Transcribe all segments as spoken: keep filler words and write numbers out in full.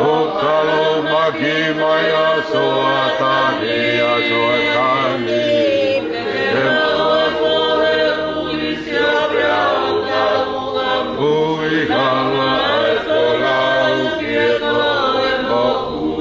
ʻO kalomaki mai ʻa Soatani, ʻa Soatani. Ui hala ʻa e folau ki he moʻui.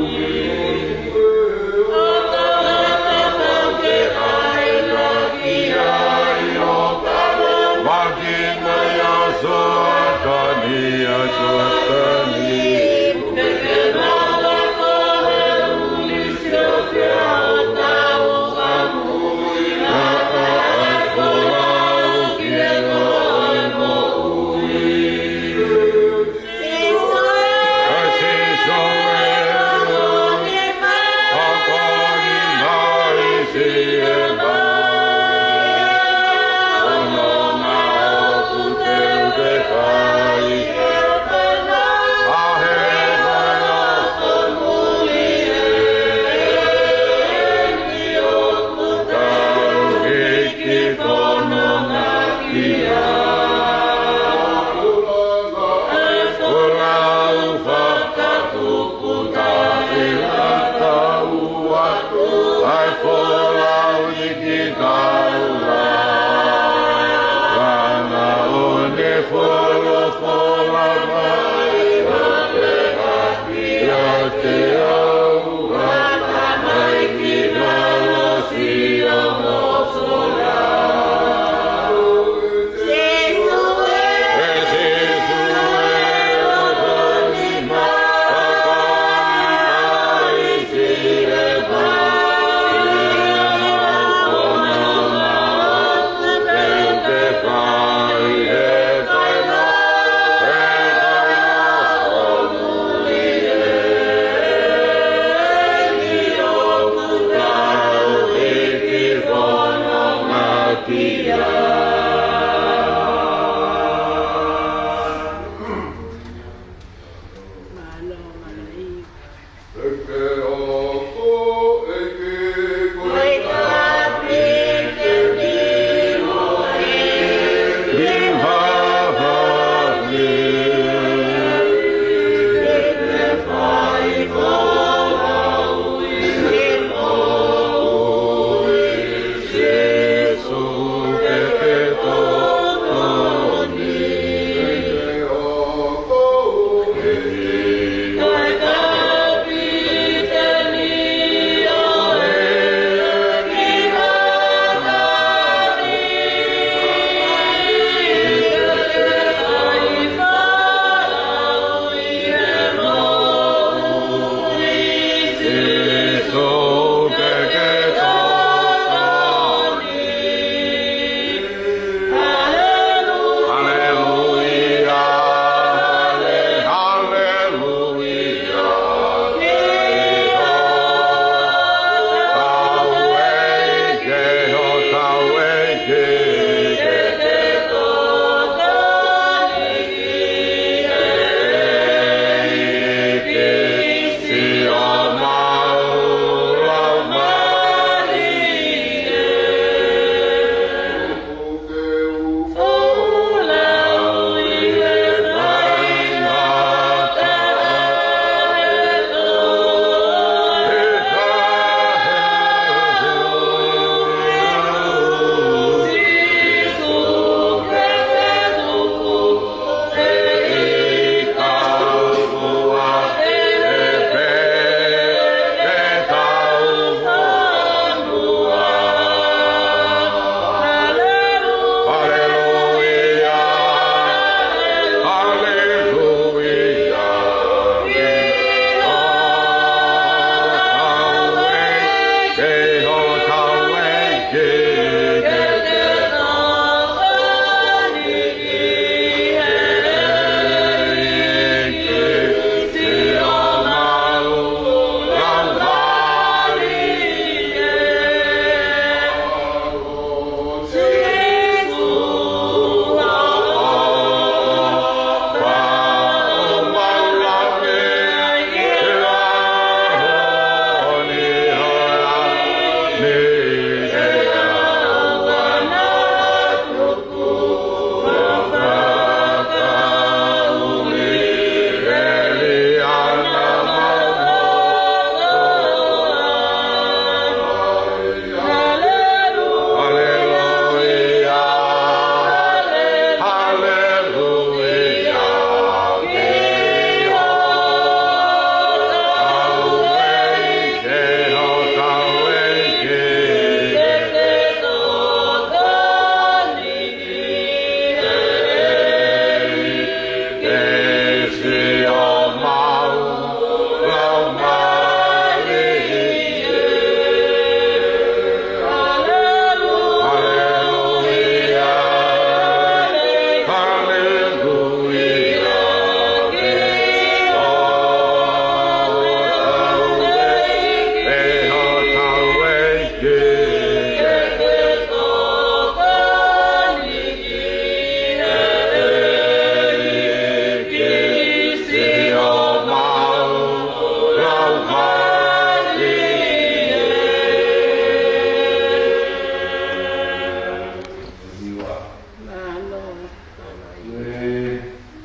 Ē,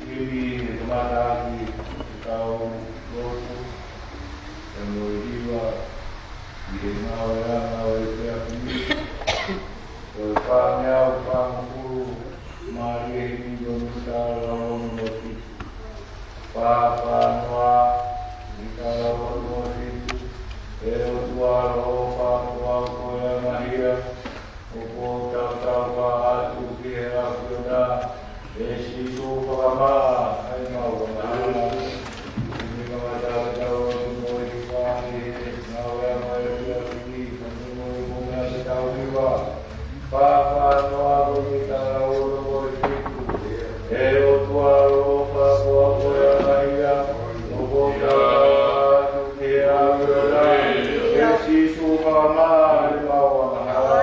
ʻi he kamataʻaki ʻetau lotu, ʻe mo e hiva, ʻi he ngāueʻanga ʻo e efiafi ni, ko e fāngeau fāngofulu mālie himi ʻo e mita ʻe ono noa fitu. Fā fā noa, mita ʻe ono noa fitu, ʻe ʻOtua ʻaloʻofa, ko au ko e angahia, ʻoku ou tautau atu ki he ʻAfiona, ʻe Sīsū fakamaʻa ʻemau angahala. Ē, kamataʻaki ʻetau lotu mo e hiva ʻi he ngāueʻanga ʻo e efiafi ni, kae ʻumaʻā e ngaahi meʻa te tau hiva. Fā fā noa, mita ʻe ono noa fitu. ʻE ʻOtua ʻaloʻofa, ko au ko e angahia, ʻoku ou tautau atu ki he ʻAfiona, ʻe Sīsū fakamaʻa ʻemau angahala.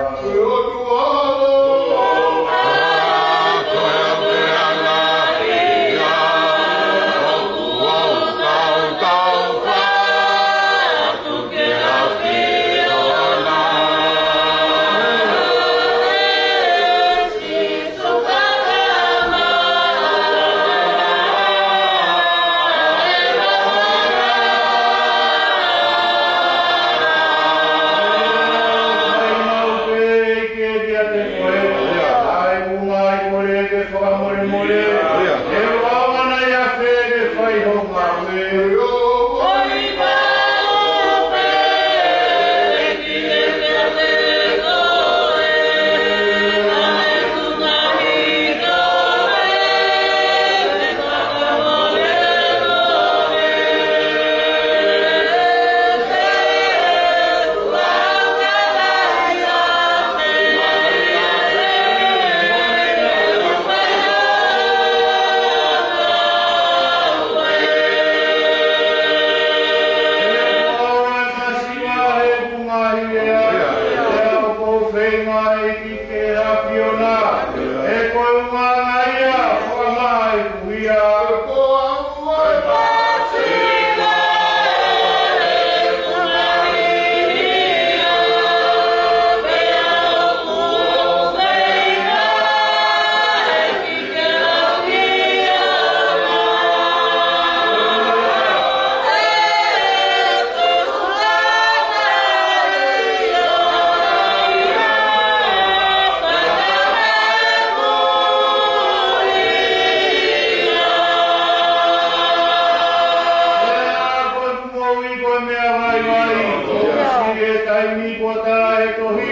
Moʻui ko e meʻa vaivai, ʻoku ʻosi e taimi kuo tala ʻe he tohi,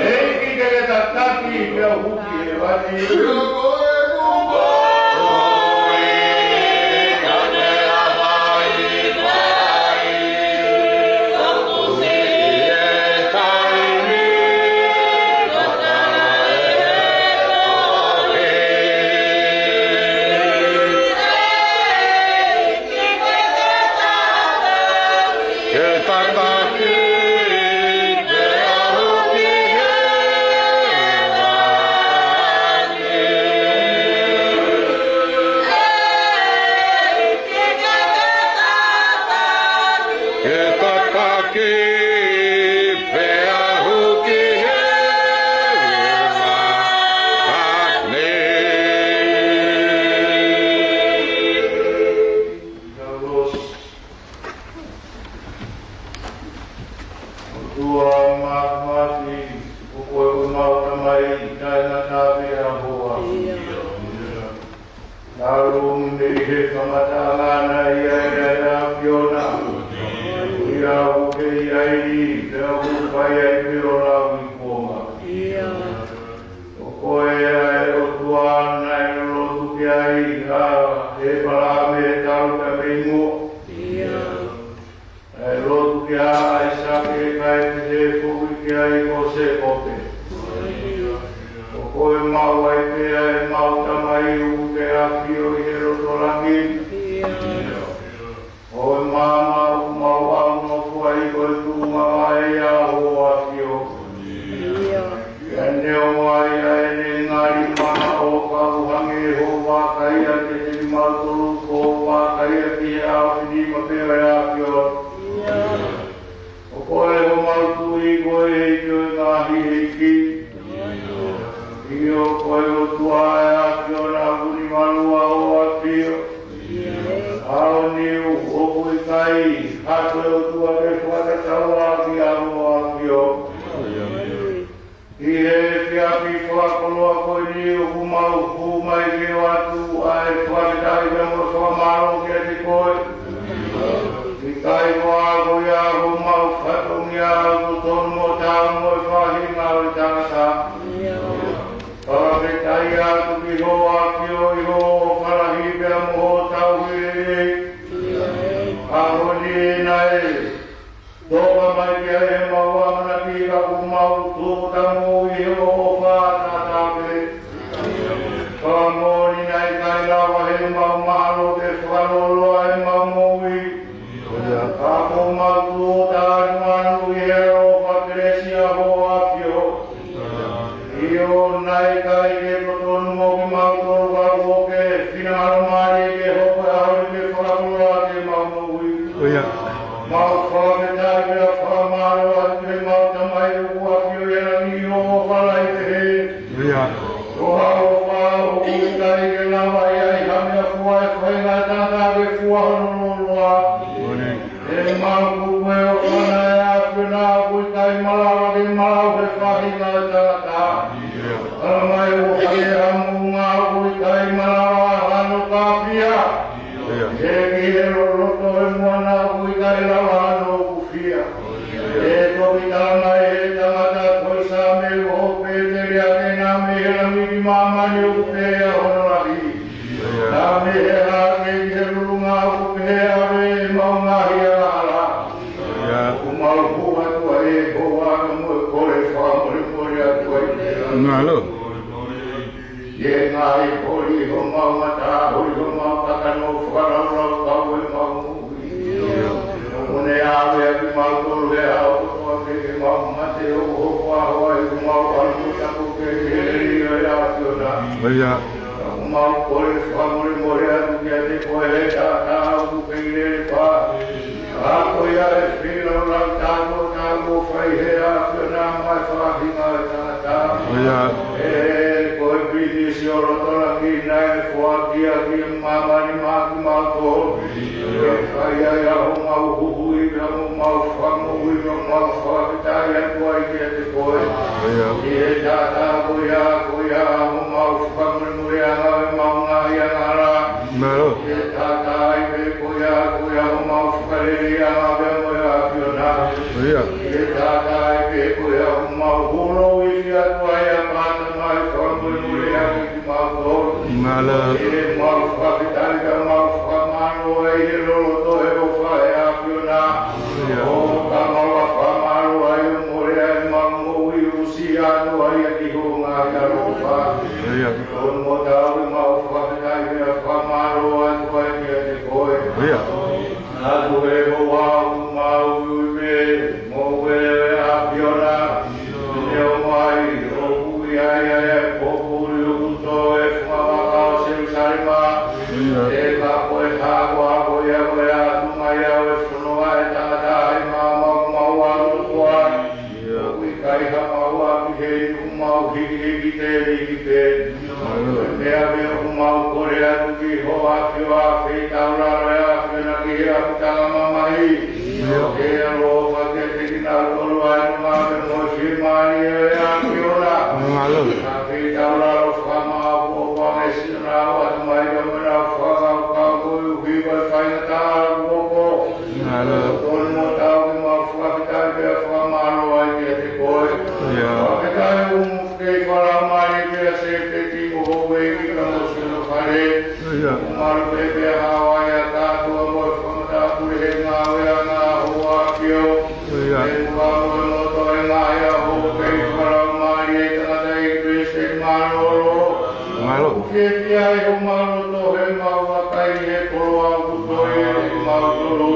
ʻEiki, ke ke tataki, pea u hū ki hēvani. Ke tataki, pea u hū ki hēvani. Ke tataki, pea u hū ki hēvani. ʻOtua māfimafi, ko koe ko ʻemau Tamai, taʻengata pē ʻa e hoa. Naʻa mei he kamataʻanga naʻe ʻi ai ʻa e ʻAfiona, ʻi ai ʻa e ʻAfiona, pea ʻoku fai ai pē ʻo lau ʻi kuonga. ʻIo. Ko koe ʻa e ʻOtua naʻe lotu ki ai ʻa ʻĒpalahame, talu pē mei muʻa. ʻIo. Naʻe lotu ki ai ʻa ʻAisake, kae pehē foki ki ai ko Sēkope. Ko koe maʻu ai pē ʻa ʻemau Tamai, ʻoku ke ʻafio ʻi he loto langi. ʻIo. Ko e maama ʻoku mau ʻalu ʻo nofo ai ko e tuʻunga vaʻe ʻa ho ʻAfio. ʻIo. Pea neongo ai ʻa ʻene ngali maʻa ʻo kau hangē ho vakai ʻiate kimautolu, ko ho vakai ʻi he ʻaofinima pē ʻo e ʻAfio. ʻIo. Ko koe homau Tuʻi, ko e ʻEiki ʻo e ngaahi ʻeiki. ʻIo. ʻIo, ko e ʻOtua ʻa e ʻAfiona, ʻoku ni Mālō ʻa hoʻo ʻafio. ʻAho ni ʻoku ʻikai ha toe ʻOtua ke fakatatau ki hoʻo ʻafio. ʻI he efiafi fakakoloa ko eni ʻoku mau hū mai ke ʻoatu ʻa e fakafetaʻi mo e fakamālō kiate koe. ʻIkai ko ha ko ia homau fatongia ʻoku totonu mo taau mo e faʻahinga ʻo e tangata. Fakafetaʻi atu ki hoʻo ʻafio ʻi hoʻo ʻofa lahi pea mo hoʻo tauhi lelei. ʻAho ni naʻe toka mai ki ai ʻemau ʻamanaki ka kuo mau tūʻuta moʻui ʻi hoʻo ʻofa taʻengata pē. Fakamoʻoni naʻe ʻikai lava heʻemau mahalo ke fakalōloa ʻemau moʻui. Ka kuo mau tūʻuta ʻanuʻanu ʻi he ʻofa kelesi ʻa hoʻo ʻafio. ʻIo, naʻe ʻikai ke totonu mo kimautolu ka kuo ke finangalo mai ke hoko ʻa e ʻaho ni ke fakakoloa ʻemau moʻui. ʻIo. Mau fakafetaʻi pea fakamālō atu ki heʻemau Tamai ʻoku ʻafio ʻi he langi ʻi hoʻo ʻofa lahi pehē. ʻIo. Ko hoʻo ʻofa ʻoku ʻikai ke lava ʻe ha meʻafua ʻe fai ʻe ha tangata ke fua hono lōloa. ʻEmau kupu ʻe ʻofa ʻa e ʻAfiona ʻoku ʻikai malava ke malau ʻe he faʻahinga ʻo e tangata. Talamai ʻoku ʻikai ha moʻunga ʻoku ʻikai malava hano kāfia. ʻIo. He ʻi he loloto ʻo e moana ʻoku ʻikai lava hano ʻokufia. ʻE toki talamai ʻe he tangata ko e Saame ʻo Pēteli ʻa e naʻa mei he langi ki māmani ʻoku pehē ʻa hono lahi. Naʻa mei he hake ki he lulunga ʻoku pehē ʻa ʻemau ngaahi angahala. ʻIo. ʻOku mau hū atu ʻa e hoa mo e kole fakamolemole atu ai. Mālō. ʻI he ngaahi holi homau mata, holi homau kakano, fakalaulauloto ʻemau moʻui. ʻIo. Mo ne ʻave ʻa kimautolu he ʻaho kotoa pē ke mau mate ʻo hoko ʻa hoʻo ʻai homau ʻalu mo tapu pē ki he lelei ʻo e ʻAfiona. ʻIo. ʻOku mau kole fakamolemole atu kiate koe he taʻataʻa ʻoku kei lele pā. Ka ko ia ʻe feilaulau tātou ʻo fai he ʻAfiona maʻa e faʻahinga ʻo e tangata. ʻIo. He ko e pilinisi ʻo e loto lahi naʻe foaki ʻaki ʻa māmani maʻa kimautolu. Ke fai ai ʻa homau huhuʻi pea mo homau fakamoʻui pea mo homau fakafetaʻi atu ai kiate koe. ʻIo. ʻI he taʻataʻa ko ia, ko ia homau fakamolemoleʻanga ʻo ʻemau ngaahi angahala. Mālō. ʻI he taʻataʻa ai pē ko ia, ko ia homau fakaleleiʻanga pea mo e ʻAfiona. ʻIo. ʻI he taʻataʻa ai pē ko ia homau hulo ʻi he ʻAfiona ʻa e pāta mai fakamolemoleʻanga kiate kimautolu. Mālō. ʻI heʻemau fakafetaʻi pea mau fakamālō ai ʻi he loloto ʻo e ʻofa ʻa e ʻAfiona. ʻIo. ʻO ka mau fakamālō ai ʻo mole ai ʻemau moʻui ʻosi ʻa e ʻOtua ʻia ki hoʻo ngaahi ʻaloʻofa. ʻIo. Totonu mo taau ʻemau fakafetaʻi pea fakamālō atu ai kiate koe. ʻIo. Naʻa tuku ʻe Sihova ʻemau ui pē, mo ue ʻa e ʻAfiona, ne ʻomai ʻoku ʻi ai ʻa e poʻuli ʻoku tō ʻi he funga vaka ʻo Selusalema. ʻIo. He ka ko e hā koā ko ia ko e ʻatunga ia ʻo e fonua ʻo e tangata ʻi māmani ʻoku mau ʻalu atu ai. ʻIo. ʻOku ʻikai ha maua pē ʻi heʻemau hikihiki tēniti pē. Ko e meʻa pē ʻoku mau kole atu ki hoʻo ʻAfio, ʻafeitaulalo ʻe ʻAfiona ki he ʻapitanga mamahi. ʻIo. Ke ʻaloʻofa kiate kinautolu ʻa e nonga pea mo e fiemālie ʻo e ʻAfiona. Mālō. ʻAfeitaulalo fakamāʻopoʻopo ange siʻonau ʻatamai pea mo ʻenau fakakaukau koeʻuhi ko e faingataʻa ʻoku ʻoku. Mālō. Totonu mo taau ke mau fakafetaʻi pea fakamālō ai kiate koe. ʻIo. Fakafetaʻi ʻoku kei fakalaumālie pea sēpeti mo houʻeiki pea mo siʻono fale. ʻIo. ʻOku malu pē pea hao ai ʻa kātoa mo e fakamatapule he ngāueʻanga ʻo hoʻo ʻAfio. ʻIo. Pea mo e motuʻa ʻi he ngaahi ʻaho kei fakalaumālie tangataʻeiki Kalisitiane mālōlō. Mālō. ʻOku fiefia ai homau loto heʻemau vakai he koloa ʻoku toe ʻiate kimautolu.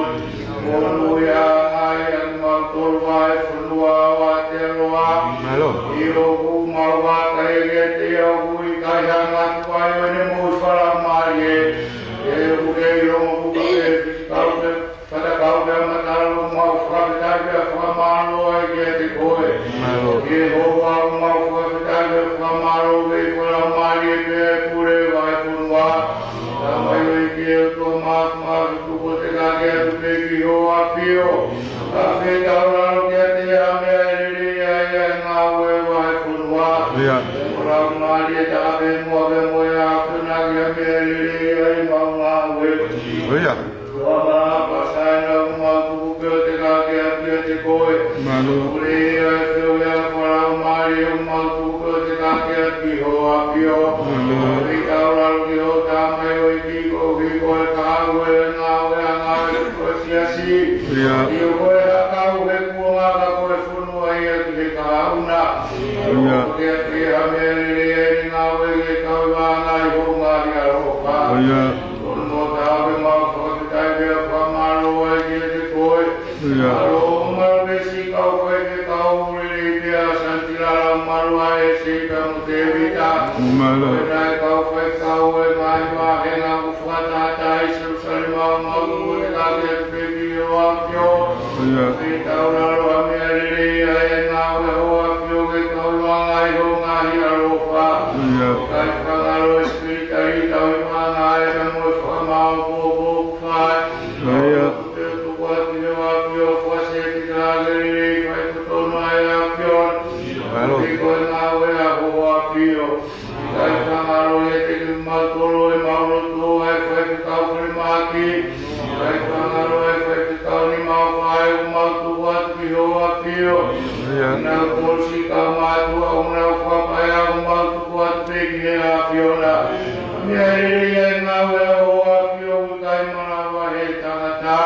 Monūʻiaʻanga ʻiate kimautolu ʻa e fonua ʻo Aotearoa. Mālō. ʻIo, ʻoku mau vakai kiate ia ʻoku ʻikai ha ngatu ai ʻo ʻene moʻui fakalaumālie. He ʻoku kei longomoʻua pē, kau pē, fatakau pē ʻa e mataʻu, mau fakafetaʻi pea fakamālō ai kiate koe. Mālō. Sihova, mau fakafetaʻi pea fakamālō he fakalaumālie pea pule ʻa e fonua. Tamai ʻEiki, ʻOtua Māfimafi, tuku ʻo tekaki atu pē ki Hoʻo ʻAfio. Kae fetaulaki kiate ia ha meʻa ʻe lelei ai ʻa e ngāue ʻo e fonua. ʻIo. Ko e laumālie taha pē muʻa pea mo e ʻAfiona ki ha meʻa ʻe lelei ai ʻemau ngāue. ʻIo. ʻOtua Māfimafi, ʻoku mau tuku pē ʻo tekaki atu kiate koe. Mālō. Pule ia ʻa e feohi ʻa e fakalaumālie, ʻoku mau tuku pē ʻo tekaki atu ki Hoʻo ʻAfio. Mālō. Fetaulaki ki hoʻo tamaioʻeiki koeʻuhi ko e kahaʻu ʻo e ngāue ʻa e ngāue ʻa e siasi. ʻIo. ʻIo, ko e hakau he kuonga ka ko e fonua ia ki he kahaʻu na. ʻIo. Ko ia pē ha meʻa ʻe lelei ai ʻene ngāue ki he kau ʻi vāngai ʻi hoʻo ngaahi ʻaloʻofa. ʻIo. Tonu mo taau ʻemau fakafetaʻi pea fakamālō ai kiate koe. ʻIo. Mālō, mālō pē siʻi kau faifekau lelei pea Santilala, mālō ʻa ʻEseli pea mo Tēvita. Mālō. Ko e ngaahi kau faifekau ʻo e ngaahi vāhenga ʻoku fakatahataha ʻi Selusalema, ʻoku mau tuku ʻo tekaki atu pē ki Hoʻo ʻAfio. ʻIo. Fetaulaki ha meʻa ʻe lelei ai ʻa e ngāue ʻa Hoʻo ʻAfio ki he kau ʻi vāngai ʻi hoʻo ngaahi ʻaloʻofa. ʻIo. Kae fakangaloʻi e sipilitali tauhi vāhenga pea mo e fakamaau kuo pau ke fai. ʻIo. Pea tuku atu ki Hoʻo ʻAfio ʻa e fakasetifika lelei fai totonu ʻa e ʻAfio. Mālō. Koeʻuhi ko e ngāue ʻa Hoʻo ʻAfio. Kae fakangaloʻi ʻiate kimautolu ʻemau lotu ʻa e faifekau finemāki. Kae fakangaloʻi ʻa e faifekau nimau fai, ʻoku mau tuku atu ki Hoʻo ʻAfio. ʻIo. Kinautolu siʻi kau mātuʻa ʻoku nau fakapaea, ʻoku mau tuku atu pē ki he ʻAfiona. Meʻa ʻe lelei ai ʻa e ngāue ʻa Hoʻo ʻAfio ʻoku ʻikai malava ʻe he tangata.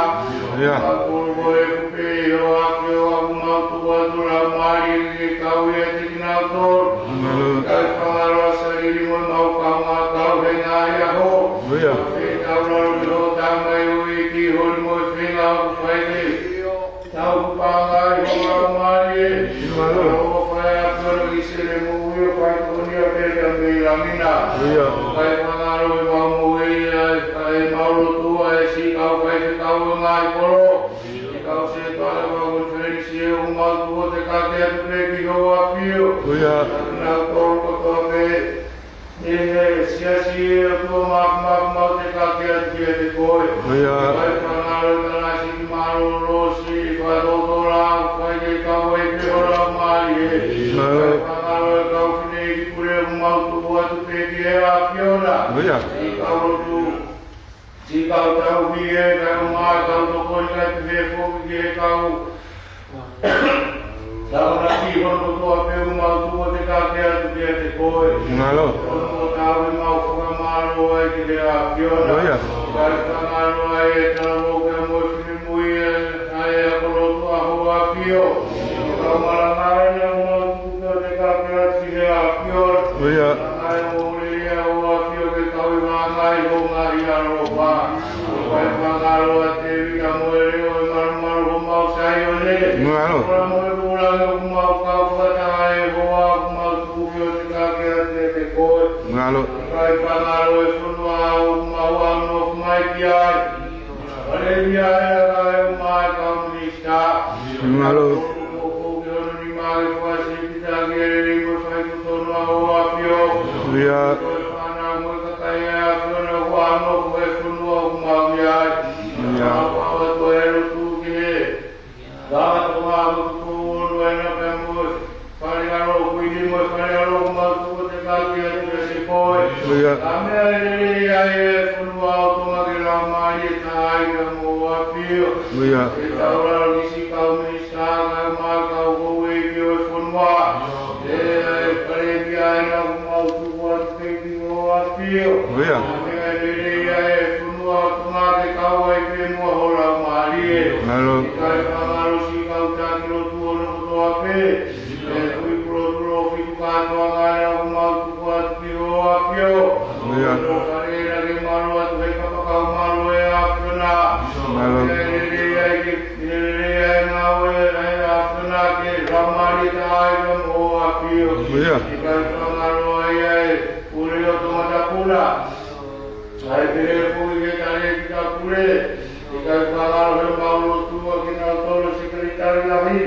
ʻIo. Mau kole koe ʻoku pehē ʻa Hoʻo ʻAfio, ʻoku mau tuku atu e laumālie ke kau ʻiate kinautolu. Mālō. Kae fakangaloʻi ʻa Salili mo ʻemau kaungā kau he ngaahi ʻaho. ʻIo. Fetaulaki ki hoʻo tamaioʻeiki Holi mo e feinga ʻoku fai ke tau paʻanga ʻi hoʻo laumālie. Mālō. Mālō, fai ʻa e ʻAfiona ke sele mo ui ʻo fai tokoni ʻa e pēpē mei langi na. ʻIo. Kae fakangaloʻi ʻemau moʻui ʻa e, ʻa ʻemau lotu ʻa e siʻi kau faifekau ʻo e ngaahi kolo. Siʻi kau sētuata fakakonifelenisi ʻoku mau tuku ʻo tekaki atu pē ki Hoʻo ʻAfio. ʻIo. Kinautolu kotoa pē ʻi he siasi ʻo e ʻOtua Māfimafi, mau tekaki atu kiate koe. ʻIo. Kae fakangaloʻi e kalasi mālōlō siʻi fakatotolo ʻoku fai ke kau ai pē ho laumālie. ʻIo. Kae fakangaloʻi e kau fineʻeiki pule ʻoku mau tuku atu pē ki he ʻAfiona. ʻIo. Siʻi kau lotu, siʻi kau tauhi ʻe kae ʻumaʻā e kau tokoni kae pehē foki ki he kau akonaki hono kotoa pē ʻoku mau tuku ʻo tekaki atu kiate koe. Mālō. Tonu mo taau ʻemau fakamālō ai ki he ʻAfiona. ʻIo. Kae fakangaloʻi ʻa e talavou pea mo e finemui ʻa e, ʻa e ako lotu ʻa Hoʻo ʻAfio. Kau malanga ʻoku mau tuku ʻo tekaki atu ki he ʻAfiona. ʻIo. Kae moʻui lelei ʻa Hoʻo ʻAfio ki he kau ʻi vāhenga ʻi hoʻo ngaahi ʻaloʻofa. Kae fakangaloʻi ʻa Tēvita mo e leʻo ʻo e malumalu ʻo homau Saione. Mālō. Kola mo e kula ʻoku mau kau fakataha ʻi he houa ʻoku mau tuku ʻo tekaki atu kiate koe. Mālō. Kae fakangaloʻi e fonua ʻoku mau ʻalu ʻo nofo mai ki ai. Palēmia ʻa e kakai ʻo e kau minisitā. Mālō. Kuo pau ke ono ni mai fasi pita ke lelei mo fai totonu ʻa Hoʻo ʻAfio. ʻIo. Ko e fānau mo e kakai ʻa e ʻAfiona ʻoku ʻalu ʻo nofo he fonua ʻoku mau ʻi ai. ʻIo. Mau ʻoatu e lotu ki he Vaotonga ʻo Tuʻi ʻo Nuʻu Aina pea mo e fale ʻalo ʻo Kuini mo e fale ʻalo ʻoku mau tuku ʻo tekaki atu kiate koe. ʻIo. Ka meʻa ʻe lelei ai e fonua ʻo Tonga ki he laumālie taha ia mo Hoʻo ʻAfio. ʻIo. Fetaulaki ki siʻi kau minisitā kae ʻumaʻā e kau houʻeiki ʻo e fonua. ʻE Palēmia ʻa e ʻOtua, mau tuku atu pē ki Hoʻo ʻAfio. ʻIo. Ka meʻa ʻe lelei ai e fonua ʻo Tonga ke kau ai pē muʻa ho laumālie. Mālō. Kae fakangaloʻi siʻi kau taki lotu hono kotoa pē. ʻE Tuʻi Pulotu Lōfitu kātoanga ʻoku mau tuku atu ki Hoʻo ʻAfio. ʻIo. Ko e fale ʻena ke malu atu he kapakau malu ʻa e ʻAfiona. Mālō. Ka meʻa ʻe lelei ai ke, ʻe lelei ai e ngāue ʻa e ʻAfiona ki he laumālie taha ia mo Hoʻo ʻAfio. ʻIo. Kae fakangaloʻi ʻa e pule ʻo Tongatapu na. Kae pehē foki ki he talēkita pule. Kae fakangaloʻi ʻemau lotu ʻa kinautolu sekelitali lahi,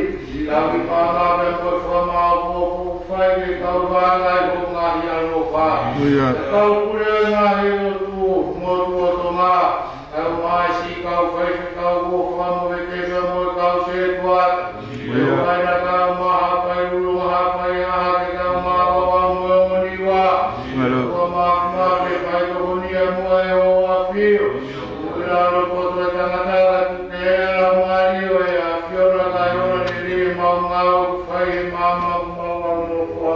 tauhi paʻanga pea mo e fakamaau kuo pau ke fai ke kau ʻi vāhenga ʻi hoʻo ngaahi ʻaloʻofa. ʻIo. Kau pule ʻo e ngaahi lotu, ʻAfio. Kuo ʻilo ʻa e loto ʻo e tangata, ka tuku ke ʻi ai ʻa e laumālie ʻo e ʻAfiona, kae ola lelei ʻemau ngāue ʻoku fai ʻi he maama ʻoku mau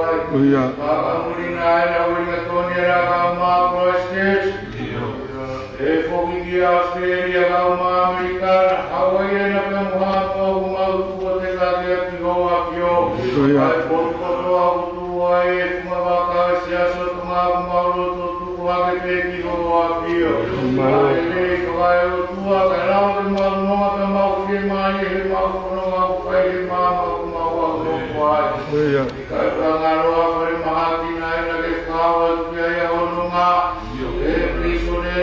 aʻu ki ai. Fakamoʻoni ʻa e ʻuhinga tonu ʻa e lakanga ʻo Kalaisi Sīsū. ʻE foki ki ʻAositelēlia, kau mā ʻAmelika, Hauaiʻi, ʻena pē mo Haʻamoa, ʻoku mau tuku ʻo teka kiate Koe ʻAfio. ʻIo. ʻA e potu kotoa ʻoku tuʻu ai e funga vaka ʻo e Siasi ʻo Tonga, ʻoku mau lotu ʻo tuku hake pē ki Hoʻo ʻAfio. Mālō. Kae lelei fakaʻotua, kae lava ke mau nonga pea mau fiemālie heʻemau fononga ʻoku fai ʻi he maama ʻoku mau aʻu ki ai. ʻIo. Kae fakangaloʻi ʻa e falemahaki naʻa ke fakahā atu ki ai ʻa hono nonga. ʻE pilīsone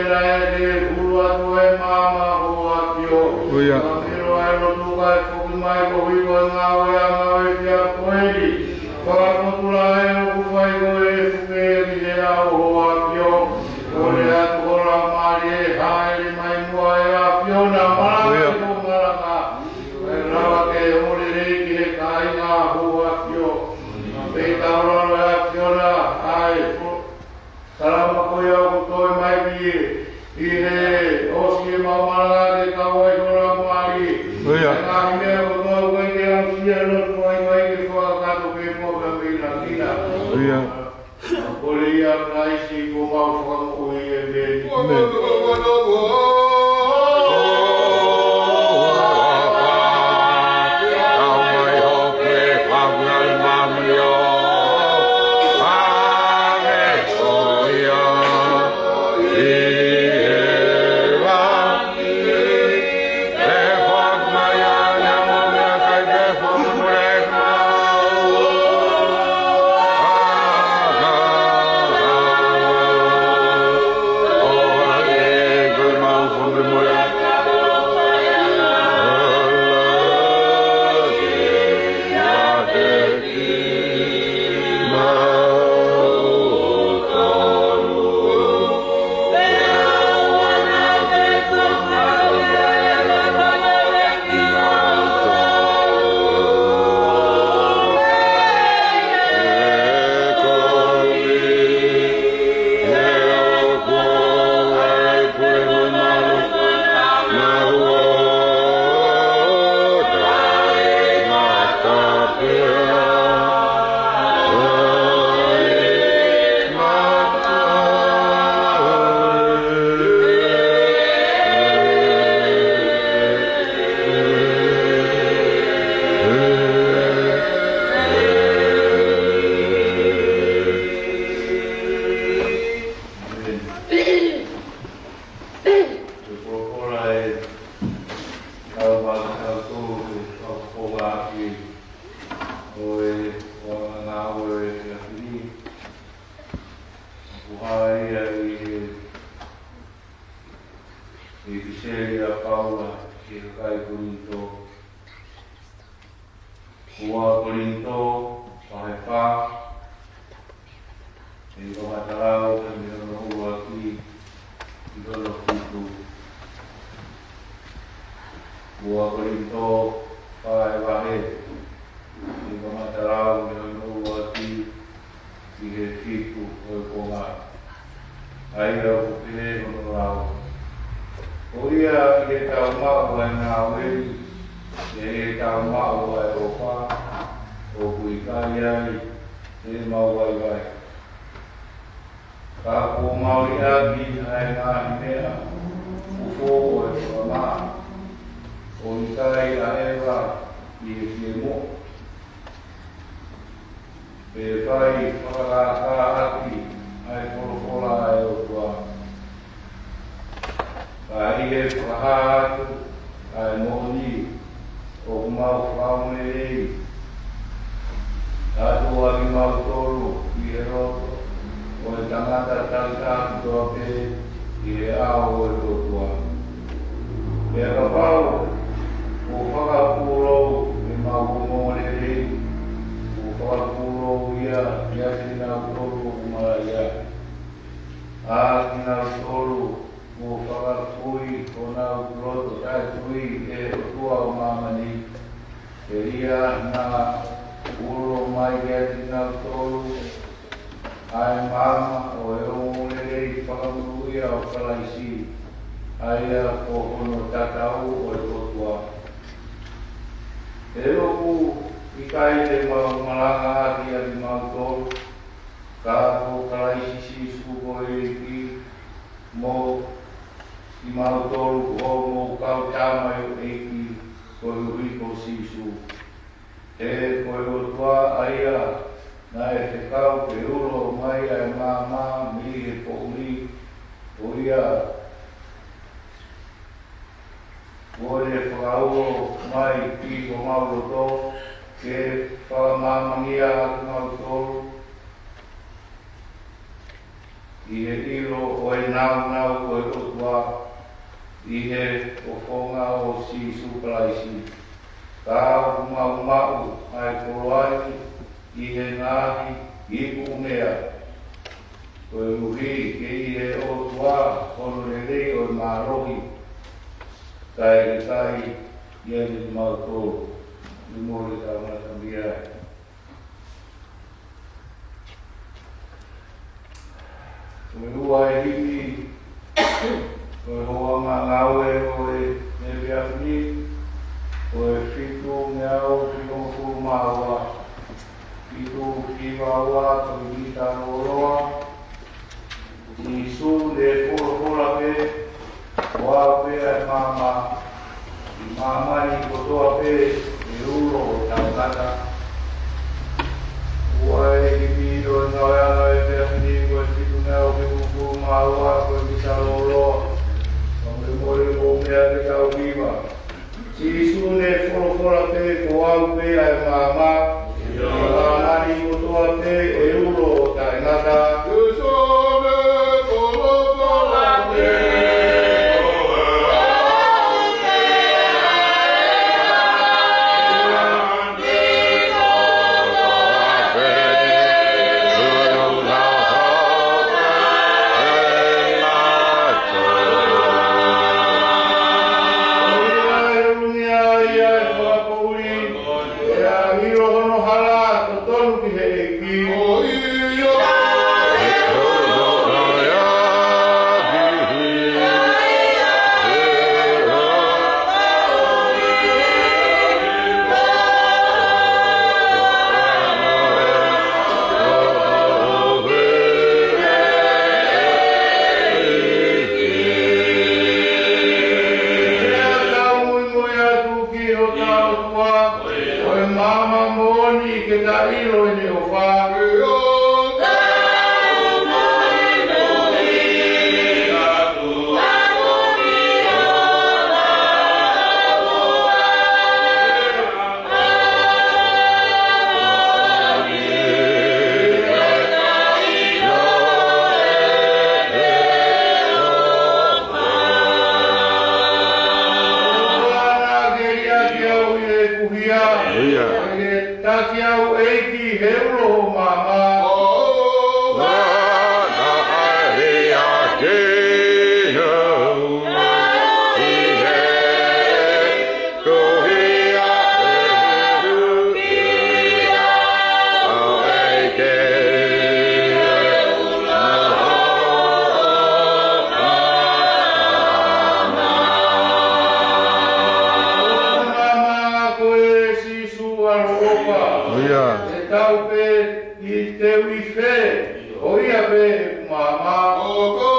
ʻe hulu atu ʻa e maama ʻo Hoʻo ʻAfio. ʻIo. Kae ʻilo ʻa e lotu kae foki mai koeʻuhi ko e ngāue ʻa e ngāue ʻa e ʻAfiona ko eni. Fakapotula ʻa e ʻoku fai ko e fuke ki he ʻao ʻo Hoʻo ʻAfio. Kole atu ho Laumālie ʻo hāʻele mai muʻa ʻe ʻAfiona, malanga ʻIo. ʻi hoʻo malanga. Kae lava ke ongo lelei ki he kāinga ʻo Hoʻo ʻAfio. Pea taulalo ʻe ʻAfiona ʻa e fo-, tala makoia ʻoku toe mai ki he, ʻi he ʻosi ʻemau malanga ke kau ai ho Laumālie. ʻIo. ʻA e ngaahi meʻa kotoa ʻoku ʻikai ke aʻusia ʻe he loto, ʻoku ʻikai ke fakakakato pē mo ka mei na kina. ʻIo. Kole ʻia Kalaisi ko homau Fakamoʻui, ʻēmeni. ʻĒmeni. Ko e folofola ʻe tau maʻu ʻe tautolu ke fakapoongi ʻaki ʻo e ʻuhinga ʻo e efiafi ni. ʻOku hā ia ʻi he, ʻi he ʻipiseli ʻa Paula ki he kakai Kolinitō. Ua Kolinitō, vahe fā, ʻe kamata lau mei hono ʻuluaki ki hono fitu. Ua Kolinitō, fā ʻa e vahe, ʻe kamata lau mei hono ʻuluaki ki he fitu ʻo e konga. ʻA ia ʻoku pehē hono lau: Ko ia ʻi heʻetau maʻu ʻa e ngāue ni, ʻi heʻetau maʻu ʻa e ʻofa, ʻoku ʻikai ai ʻemau vaivai. Ka kuo mau liʻaki ʻa e ngaahi meʻa ʻoku fou ʻo e fakamā, ʻo ʻikai ʻaʻeva ʻi he fie moʻui. Pea fai fakakākā ʻaki ʻa e folofola ʻa e ʻOtua. Ka ʻi he fakahā atu ʻa e moʻoni, ʻoku mau fakaongo lelei atu ʻa kimautolu ʻi he loto ʻo e tangata taki taha kotoa pē ʻi he ʻao ʻo e ʻOtua. Pea kapau kuo fakapūlou ʻemau ongoongolelei, kuo fakapūlou ia kiate kinautolu ʻoku malaʻia. ʻA kinautolu kuo fakafui honau loto taʻetui ʻe he ʻOtua ʻo māmani, ʻe ia naʻa ulo mai kiate kinautolu ʻa e maama ʻo e ongoongolelei fakamonūʻia ʻo Kalaisi, ʻa ia ko hono tatau ʻo e ʻOtua. He ʻoku ʻikai te mau malanga ʻaki ʻa kimautolu, ka ko Kalaisi Sīsū ko e ʻEiki, mo kimautolu ko hoʻomou kau tama ʻi he ʻEiki, koeʻuhi ko Sīsū. He ko e ʻOtua ʻa ia naʻe fekau ke ulo mai ʻa e maama mei he poʻuli, ko ia kuo ne fakaulo mai ki homau loto ke fakamāmangia ʻa kimautolu ʻi he ʻilo ʻo e nāunau ʻo e ʻOtua ʻi he fofonga ʻo Sīsū Kalaisi. Ka ʻoku mau maʻu ʻa e koloa ni ʻi he ngaahi ipu meʻa, koeʻuhi ke ʻi he ʻOtua hono lelei ʻo e mālohi, kae ʻikai ʻiate kimautolu. Ni mole ka mata mia. Ko e ua e himi ʻo e hoʻatā ngāue ʻo e efiafi ni, ko e fitu ngeau fitungofulu mā ua, fitu hiva ua, ko e mita lōloa. Sīsū ne folofola pē, ko au pē ʻa e maama, ʻi māmani kotoa pē ʻe ulo ʻo taʻengata. Ua e himi ʻo e ngāue ʻa e efiafi ni, ko e fitu ngeau fitungofulu mā ua, ko e mita lōloa. Ka mole mole mo meʻa ke tau hiva. Sīsū ne folofola pē, ko au pē ʻa e maama, ʻi māmani kotoa pē ʻe ulo ʻo taʻengata. Sīsū ne folofola pē, ko au pē ʻa e maama. Ko e maama moʻoni ke ta ʻilo ʻene ʻofa. Ia. Taki au ʻEiki he ulo ʻo maama. Maama ko e Sīsū ʻaloʻofa. Ia. Te tau pē ʻi te uife, ko ia pē ʻeku maama. Ko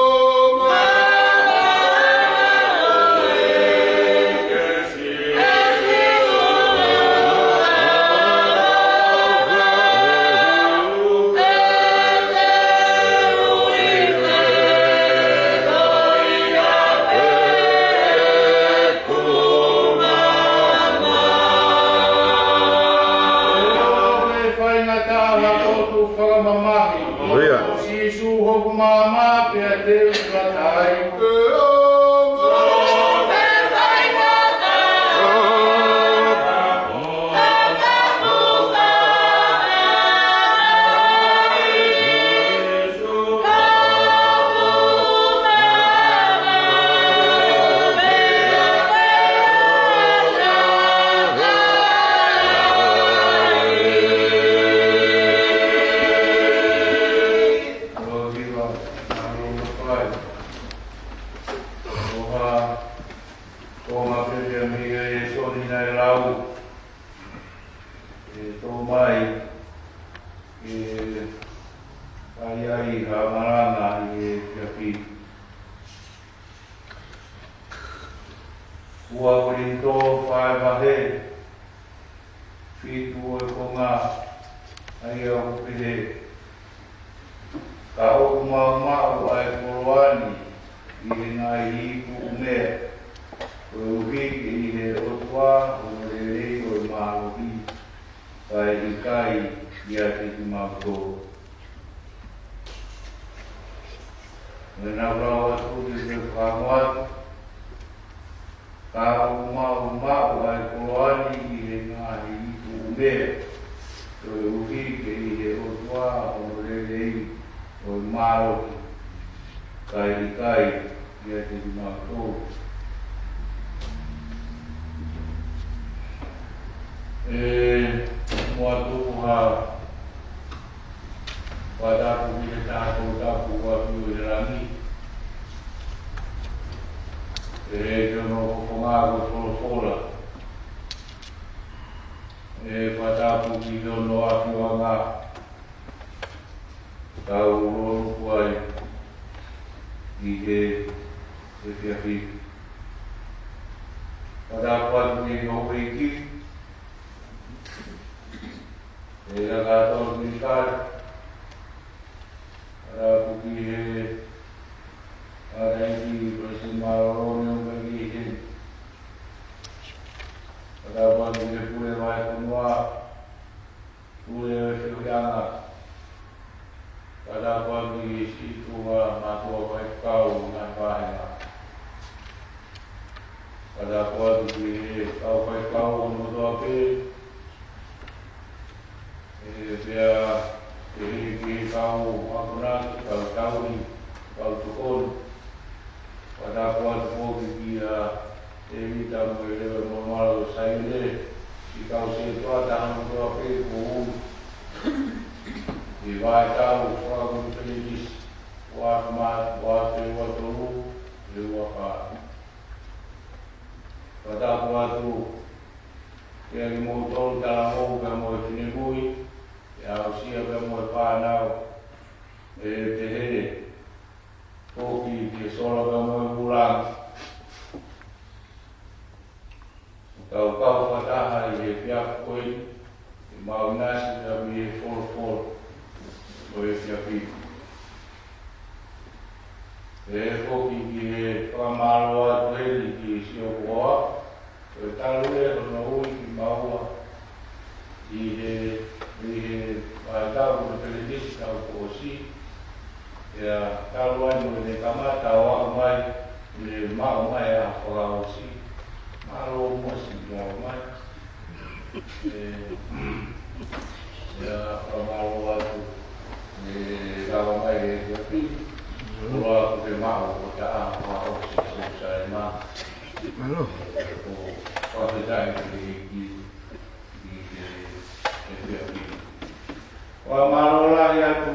e faingataʻa ʻa e potu fakamamahi. Ia. Ko Sīsū hoku maama pea te u fakataha ai. Ko e konga pē ia mei he lēsoni naʻe lau, ʻe tō mai, ʻe fai ai ha malanga ʻi he efiafi ni. Ua Kolinitō fā vahe fitu ʻo e konga, ʻa ia ʻoku pehē: Ka ʻoku maʻumaʻu ʻa e koloa ni ʻi he ngaahi ipu ʻumea, koeʻuhi ke ʻi he ʻOtua hono lelei ʻo e mālohi, kae ʻikai ʻiate kimautolu. Mo e naʻa ku lau atu ki he fakamuʻa atu: Ka ʻoku maʻumaʻu ʻa e koloa ni ʻi he ngaahi ipu ʻumea, koeʻuhi ke ʻi he ʻOtua hono lelei ʻo e mālohi, kae ʻikai ʻiate kimautolu. ʻE, muʻa tuku ha fakatapu ki he Taha Toʻutapu ʻoku ʻi he langi. ʻE, ki hono fofonga ʻo e folofola. ʻE, fakatapu ki hono ʻafioʻanga, tau loloto ai ʻi he efiafi ni. Fakatapu atu ki he houʻeiki, ʻe, ʻa kātoa ki kai. Fakatapu ki he ʻEiki Palesiteni Mālōlō ʻo e Konifelenisi. Fakatapu atu ki he pule vahefonua, pule ʻo e feohiʻanga. Fakatapu atu ki he siʻi tuʻa mātuʻa faifekau ʻi he ngaahi vāhenga. Fakatapu atu ki he kau faifekau kotoa pē. ʻE, pea, ʻe, ki he kau akonaki, kau tauhi, kau tokoni. Fakatapu atu foki kia ʻEvita mo e Lele Maumalo ʻo Saione, siʻi kau sētuata kotoa pē kuo ui ʻi he vaitau fakakonifelenisi ua afe mā, ua afe ua tolu, ʻe ua fā. Fakatapu atu kiate kimoutolu talavou pea mo e finemui, ʻe aʻusia pea mo e fānau, ʻe pehē foki ki he sola pea mo e vūlanga. Kau kau fakataha ʻi he efiafi ko eni, ʻi he maʻu ʻinasi pea mo e folofola ʻo e efiafi ni. ʻE foki ki he fakamālō atu heni ki Siopoa, ko e talu ʻe hono ui kimaua ʻi he, ʻi he vaitau konifelenisi taʻu kuo ʻosi, pea talu ai mo ʻene kamata ʻo aʻu mai, ʻene maʻu mai ʻa e fakaʻosi. Mālō muʻa siʻi lau mai. ʻE, ʻe, fakamālō atu, ʻe, lava mai e efiafi ni. Koloa kuo ke maʻu ko e taʻanga fakaʻosi Selūsalema. Mālō. ʻOku fakafetaʻi ki he ʻEiki ʻi he efiafi ni. Fakamālō lahi atu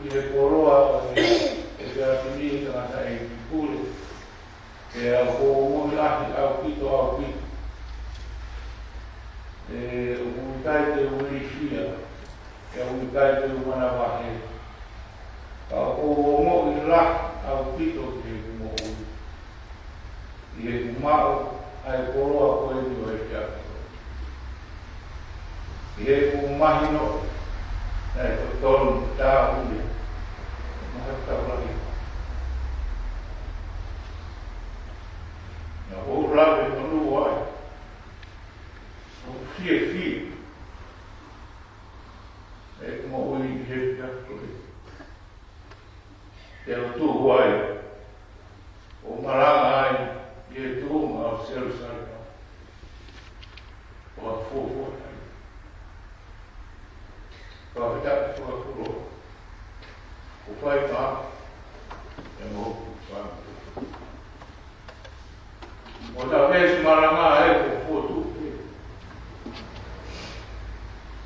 ki he koloa ʻo e efiafi ni, tangataʻeiki pule. ʻE, ʻoku ou ongoʻi lahi ʻaupito, ʻaupito. ʻE, ʻoku ʻikai te u ilifia, ʻe, ʻoku ʻikai te u manavahē. Ka ʻoku ou ongoʻi lahi ʻaupito ki heʻeku moʻui ʻi heʻeku maʻu ʻa e koloa ko eni ʻo e efiafi ni. ʻI heʻeku mahino naʻe totonu ke taʻuhi e ngaahi tau lahi. Naʻa ku lave monū ai, ʻoku fiefia ʻeku moʻui ʻi he efiafi ko eni. Te u tuʻu ai ʻo malanga ai ʻi he tuʻunga ʻo Selūsalema. ʻO fuofua ai. Fakafetaʻi, fakafetaʻi. ʻOku fai pē ʻe mo fai. ʻO tau veesi malanga ē ʻoku fotu.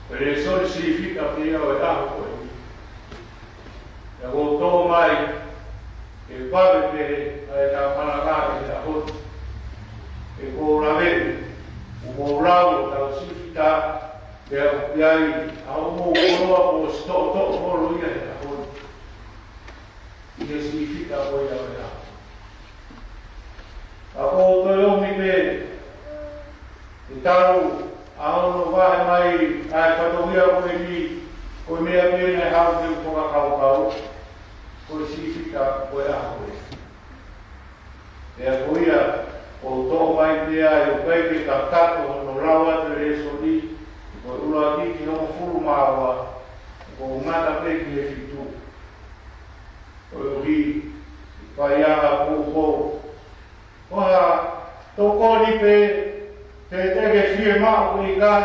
Ko e lēsoni siʻi fika pē ia ʻo e ʻaho ko eni. ʻE, ʻoku tō mai ke vave pē ʻa e tau malanga ʻi he ʻaho Talu ʻa hono vahe mai ʻa e fatongia ko eni, ko e meʻa pē naʻe haʻu ke u fakakaukau, ko e sīfita ko e ʻaho ē. Pea ko ia, ʻoku ou toʻo mai pē ʻa e ʻikai ke kakato hono lau atu e lēsoni, ko e ʻuluaki ki he hongofulu mā ua, ʻoku ou ngata pē ki he fitu. Koeʻuhi, fai ʻa e kupu ko ha tokoni pē, te te ke fiemaʻu ʻikai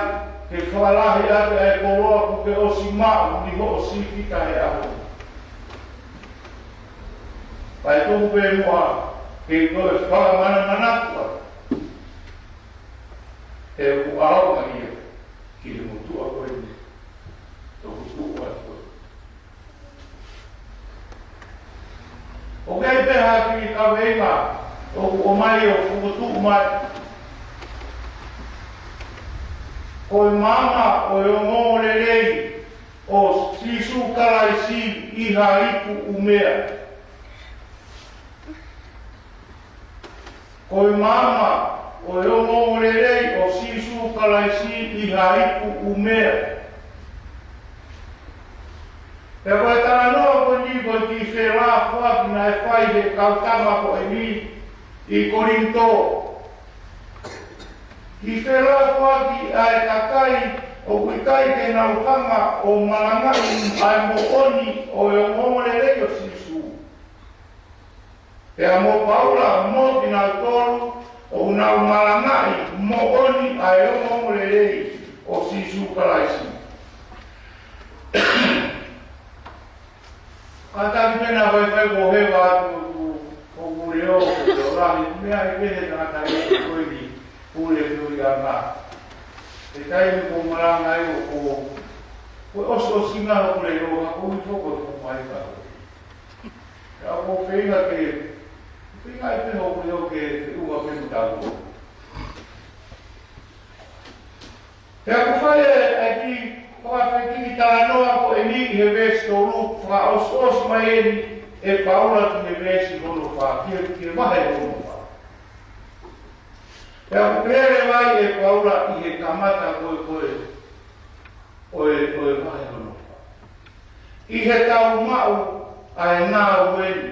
ke fakalahi ʻaki ʻa e koloa kuo ke ʻosi maʻu mei hoʻo sīfita he ʻaho ni. Kae tuku pē muʻa ke toe fakamanamanatu atu. He ʻoku ʻaonga ia ki he motuʻa ko eni. Toku tuʻu atu. ʻOku ʻi ai pē ha kiʻi kaveinga ʻoku ʻomai ʻo fokotuʻu mai. Ko e maama ʻo e ongoongolelei ʻo Sīsū Kalaisi ʻi ha ipu ʻumea. Ko e maama ʻo e ongoongolelei ʻo Sīsū Kalaisi ʻi ha ipu ʻumea. Pea ko e talanoa ko eni ko e kiʻi felāfoaki naʻe fai he kau tama ko eni ʻi Kolinitō. Kiʻi felāfoaki ʻa e kakai ʻoku ʻikai ke nau hanga ʻo malangaʻi ʻa e moʻoni ʻo e ongoongolelei ʻo Sīsū. Pea mo Paula mo kinautolu ʻoku nau malangaʻi moʻoni ʻa e ongoongolelei ʻo Sīsū Kalaisi. Kātaki pē naʻa faifai ko heva atu ʻoku, ʻoku leʻo, ʻoku leʻo lahi, meʻa ʻi pē he tangata ʻi ko eni, pule Tuianga. He taimi ko e malanga ai ʻoku, ko e ʻosiʻosinga ʻoku leʻo, ka ko e hifo ko e ko mai ka. Ka ʻoku ou feinga ke, feinga ʻi pē ʻoku leʻo ke, ke ʻuha pē mo tautolu. Pea ʻoku fai e, e kiʻi, ko e kiʻi talanoa ko eni he veesi tolu, fakaʻosiʻosi mai eni ʻe Paula ki he veesi hono fā, ki he, ki he vahe hono fā. Pea ʻoku pehē leva ai ʻe Paula ʻi he kamata ko e, ko e, ʻo e, ʻo e vahe hono fā. ʻI heʻetau maʻu ʻa e ngāue ni.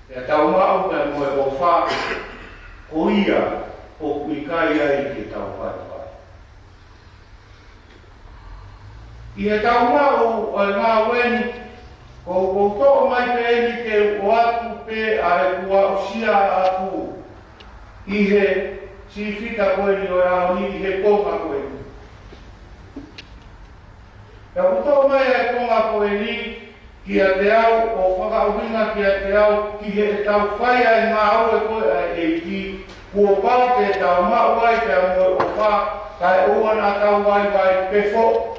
Pea tau maʻu pea mo e ʻofa, ko ia ʻoku ʻikai ai ke tau faifai. ʻI heʻetau maʻu ʻa e ngāue ni, ko, ʻoku ou toʻo mai pē eni ke u ʻoatu pē ʻa e kuo aʻusia atu ʻi he sīfita ko eni ʻo e ʻaho ni, ʻi he konga ko eni. Pea ʻoku toʻo mai ʻa e konga ko eni, kiate au, ʻo fakaʻuhinga kiate au, ki heʻetau fai ʻa e ngāue ko ē ʻa e ʻEiki, kuo pau ke tau maʻu ai pea mo e ʻofa, kae ʻoua naʻa tau vaivai pe foʻi.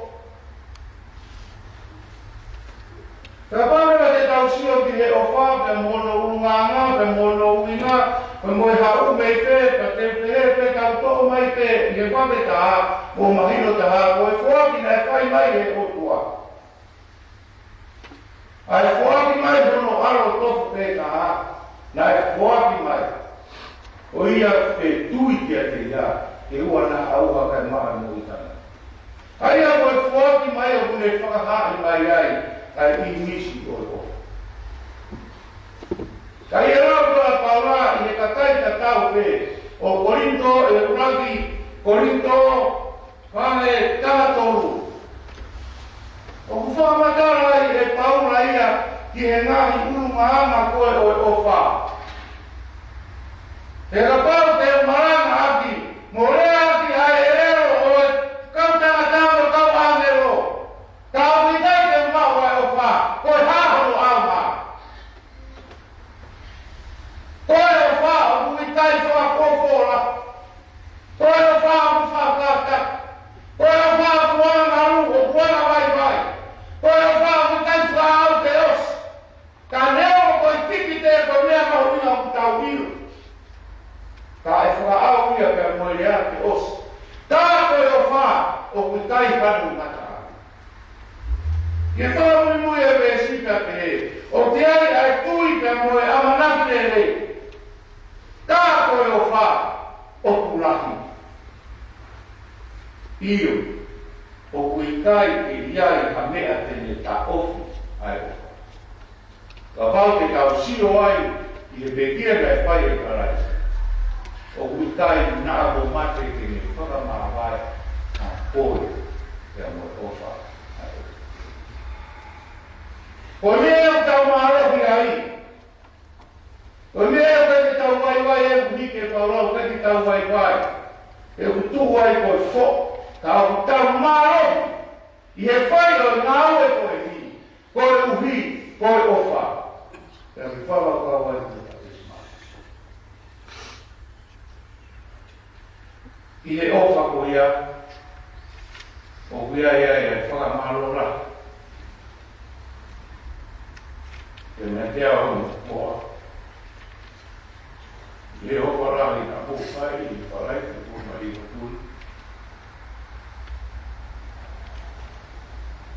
Kapau leva te tau sio ki he ʻofa, pea mo hono ʻulungaanga, pea mo hono ʻuhinga, pea mo e haʻu mei fē, pea te u pehē pē tau toʻo mai pē, ʻi he vave taha, mo mahino taha, ko e foaki naʻe fai mai ʻe he ʻOtua. ʻA e foaki mai hono ʻAlo tofu pē taha, naʻe foaki mai. ʻO ia ʻe tui kiate ia, ʻe ʻoua naʻa ʻauha kae maʻa e moʻui taʻengata. ʻA ia ko e foaki mai ʻoku ne fakahaaʻi mai ai, ʻa e ʻīmisi ʻo e ʻofa. Ka ʻi he lau ko ē ʻa Paula ʻi he kakai tatau pē, ʻo Kolinitō ʻe ʻuluaki, Kolinitō, vahe taha tolu. ʻOku fakamatala ai ʻe Paula ia ki he ngaahi ʻulungaanga ko ē ʻo e ʻofa. He kapau te u malangaʻaki, mo leaʻaki ʻa e ʻelelo ʻo e kau tangata mo e kau ʻāngelo, ka ʻoku ʻikai te u maʻu ʻa e ʻofa, ko e hā hono ʻaonga? Ko e ʻofa ʻoku ʻikai fakafofola. Ko e ʻofa ʻoku fakakata. Ko e ʻofa ʻoku anga ngalu, ʻoku anga vaivai. Ko e ʻofa ʻoku ʻikai fakaʻau ke ʻosi. Ka neongo ko e kikite ko e meʻa mahuʻinga ʻoku tau ʻilo, ka ʻe fakaʻau ia pea mo e lea ke ʻosi. Ka ko e ʻofa ʻoku ʻikai hanu ngata ai. ʻI he fakamuimui e veesi pea pehē, ʻoku ʻi ai ʻa e tui pea mo e ʻamanaki lelei. Ka ko e ʻofa ʻoku lahi. ʻIo, ʻoku ʻikai ke ʻi ai ha meʻa te ne taʻofi ʻa e ʻofa. Kapau te tau sio ai ki he pekia naʻe fai ʻe Kalaisi, ʻoku ʻikai naʻa mo mate ke ne fakamāvae ʻa e pole ia mo e ʻofa ʻa e ʻOtua. Ko e meʻa ʻoku tau mālohi ai, ko e meʻa ʻoku ʻikai ke tau vaivai, ʻoku hiki ʻe Paula, ʻoku ʻikai ke tau vaivai. He ʻoku tuʻu ai ko e foʻi, ka ʻoku tau mālohi ʻi he fai ʻo e ngāue ko eni, koeʻuhi ko e ʻofa. Pea ke fakakaukau ai ki he tapisma. ʻI he ʻofa ko ia, ʻoku ʻi ai ʻa e fakamālō lahi. Ke mea te au mo koa. ʻI he ʻofa lahi naʻa mou fai ʻi Palaisi, ko mai ʻi Hotuni.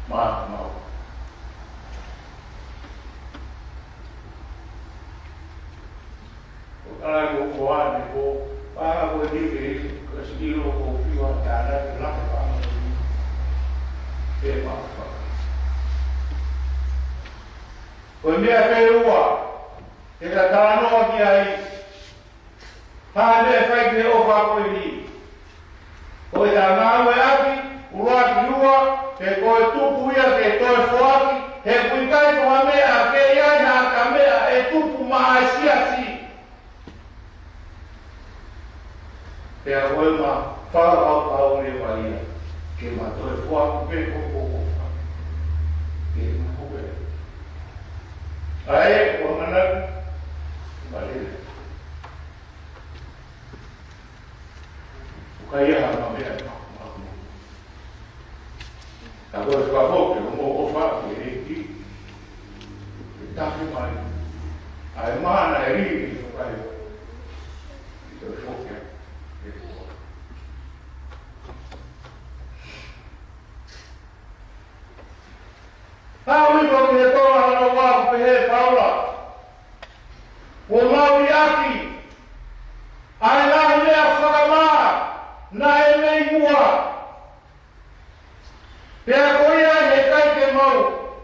Mā, mā. Ko e kala ko ko ane ko, pā ko e nike, ko e siki lo ko fiwa tāna ke laka pā. Ke mā. Ko e meʻa pē ua, ke ta talanoa ki ai, ha meʻa fai ki he ʻofa ko eni. Ko e ta ngāueʻaki, ʻuluaki ua, pe ko e tupu ia ke toe foaki, he ʻoku ʻikai ko ha meʻa ke ʻi ai ha ʻata meʻa ʻe tupu maʻa e siasi. Pea ko e ma fakakaukau leva ia, ke ma toe foaki pē ko ko ko. Ke ma ko pē. ʻAi, ko mana, ma lele. ʻOku ʻikai ha meʻa ʻe maʻumaʻu. Ka ko e fakafoki, ʻo mo ʻofa ki he ʻEiki. Ke tafi mai. ʻAi mana e li, ke fakafoki. Ke foki. Ke foki. Ka ui ko ki he tola hano ua ʻoku pehē ʻe Paula. Kuo mau liʻaki ʻa e ngaahi meʻa fakamā naʻe mei muʻa. Pea ko ia ʻe ʻikai ke mau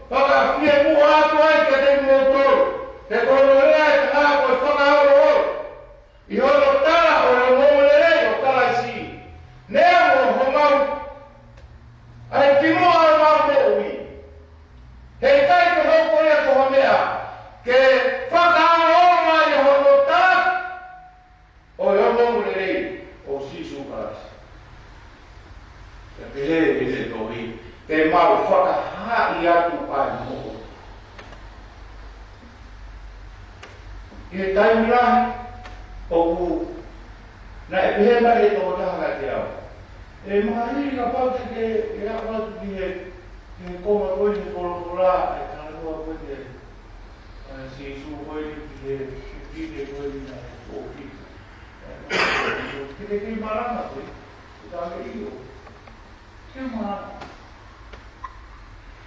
fakafiemuʻa atu ai kiate kimoutolu. He ko hono lea ʻe taha ko e fakaoloolo. ʻI hono tala ʻo e ongoongolelei ʻo Kalaisi. Neongo homau ʻai ki muʻa ʻo mau moʻui. He ʻikai ke hoko ia ko ha meʻa ke fakaoloolo ai hono tala ʻo e ongoongolelei ʻo Sīsū Kalaisi. Pea pehē ʻe he tohi, ke mau fakahaaʻi atu ʻa e moʻoni. ʻI he taimi lahi, ʻoku, naʻe pehē mai ʻe he tokotaha kiate au. ʻE mālie kapau te ke, ke aʻu atu ki he, ki he konga ko eni ʻo e folofola, ʻa e talanoa ko eni ʻa Sīsū ko eni ki he, ki he ko eni naʻe ʻohake. Ke te kei malanga koe, ʻo taʻe ʻio. Ke malanga.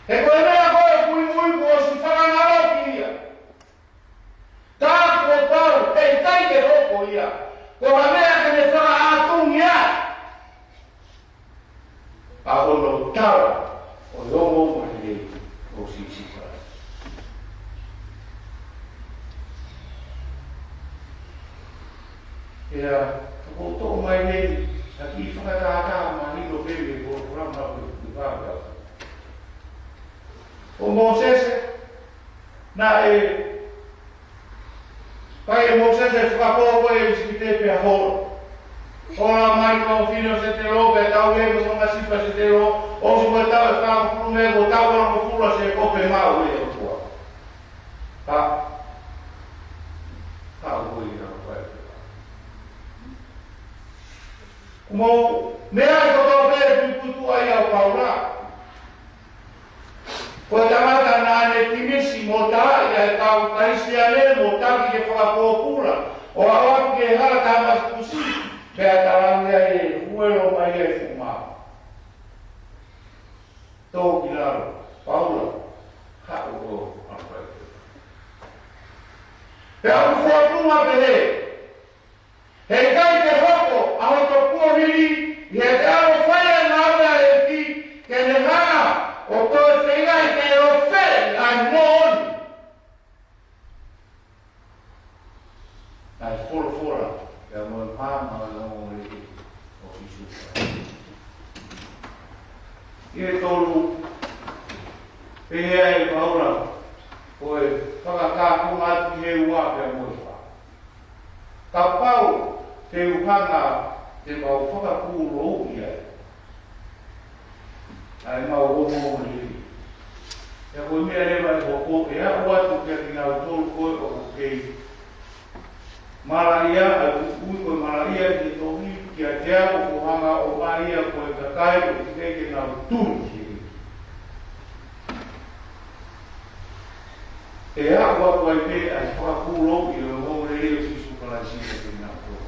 He ko e meʻa ko e muimui kuo ʻosi fakangaloki ia. Ka kuo pau, ʻe ʻikai ke hoko ia. Ko ha meʻa ke ne fakaʻatungia. ʻA hono tala ʻo e ongoongolelei ʻo Sīsū Kalaisi. ʻIa, ka ʻoku toʻo mai nei, ʻa e kiʻi fakatātā mahino pē mei he folofola ʻoku ne pāpā. Ko Mōsese, naʻe, fai ʻe Mōsese e fakapō ko ē ʻi ʻIsipite pea hola. Hola mai ko e fefine ʻo Setelo, pea tauhi ʻe he masipa ʻo Setelo, ʻosi ko e taʻu ʻe fāngofulu mei ai, ko e taʻu ʻe hongofulu ʻa Sēkope maʻu ʻe he ʻOtua. Ha, ha, ʻo ko ia, ʻo ko ia. Ko e meʻa ʻoku tau pē puipuituʻa ai ʻa Paula. Ko e tangata naʻa ne kimisi mo taaʻi ʻa e kau Kalisitiane mo taki ke fakapōpula ʻo aʻu atu ki he hala Tāmasikusi, pea talange ai ʻe uelo mai ʻa e fuʻu mā. Tō ki lalo, Paula, haʻu ʻo ʻalu ai. Pea ʻoku fōtunga pehē, he ʻikai ke hoko ʻa hoto kuohili ʻi heʻete ʻalu ʻo fai ʻa e ngāue ʻa e folofola, pea mo e maama ʻo e ongoongolelei ʻo Sīsū Kalaisi. ʻI he tolu, pehē ʻe Paula, ko e fakakāpuna atu ki he ua pea mo e fā. Kapau te u hanga te mau fakapūlouʻi ai ʻa ʻemau ongoongolelei, pea ko e meʻa leva ʻe hoko, ʻe aʻu atu kiate kinautolu ko ē ʻoku kei malaʻia, ʻa e ui ko e malaʻia ʻi he tohi, kiate au ʻoku hanga ʻo ʻomai ia ko e kakai ʻoku teʻeki ke nau tui ki he ʻEiki. ʻE aʻu atu ai pē ʻa e fakapūlouʻi ʻo e ongoongolelei ʻo Sīsū Kalaisi kiate kinautolu.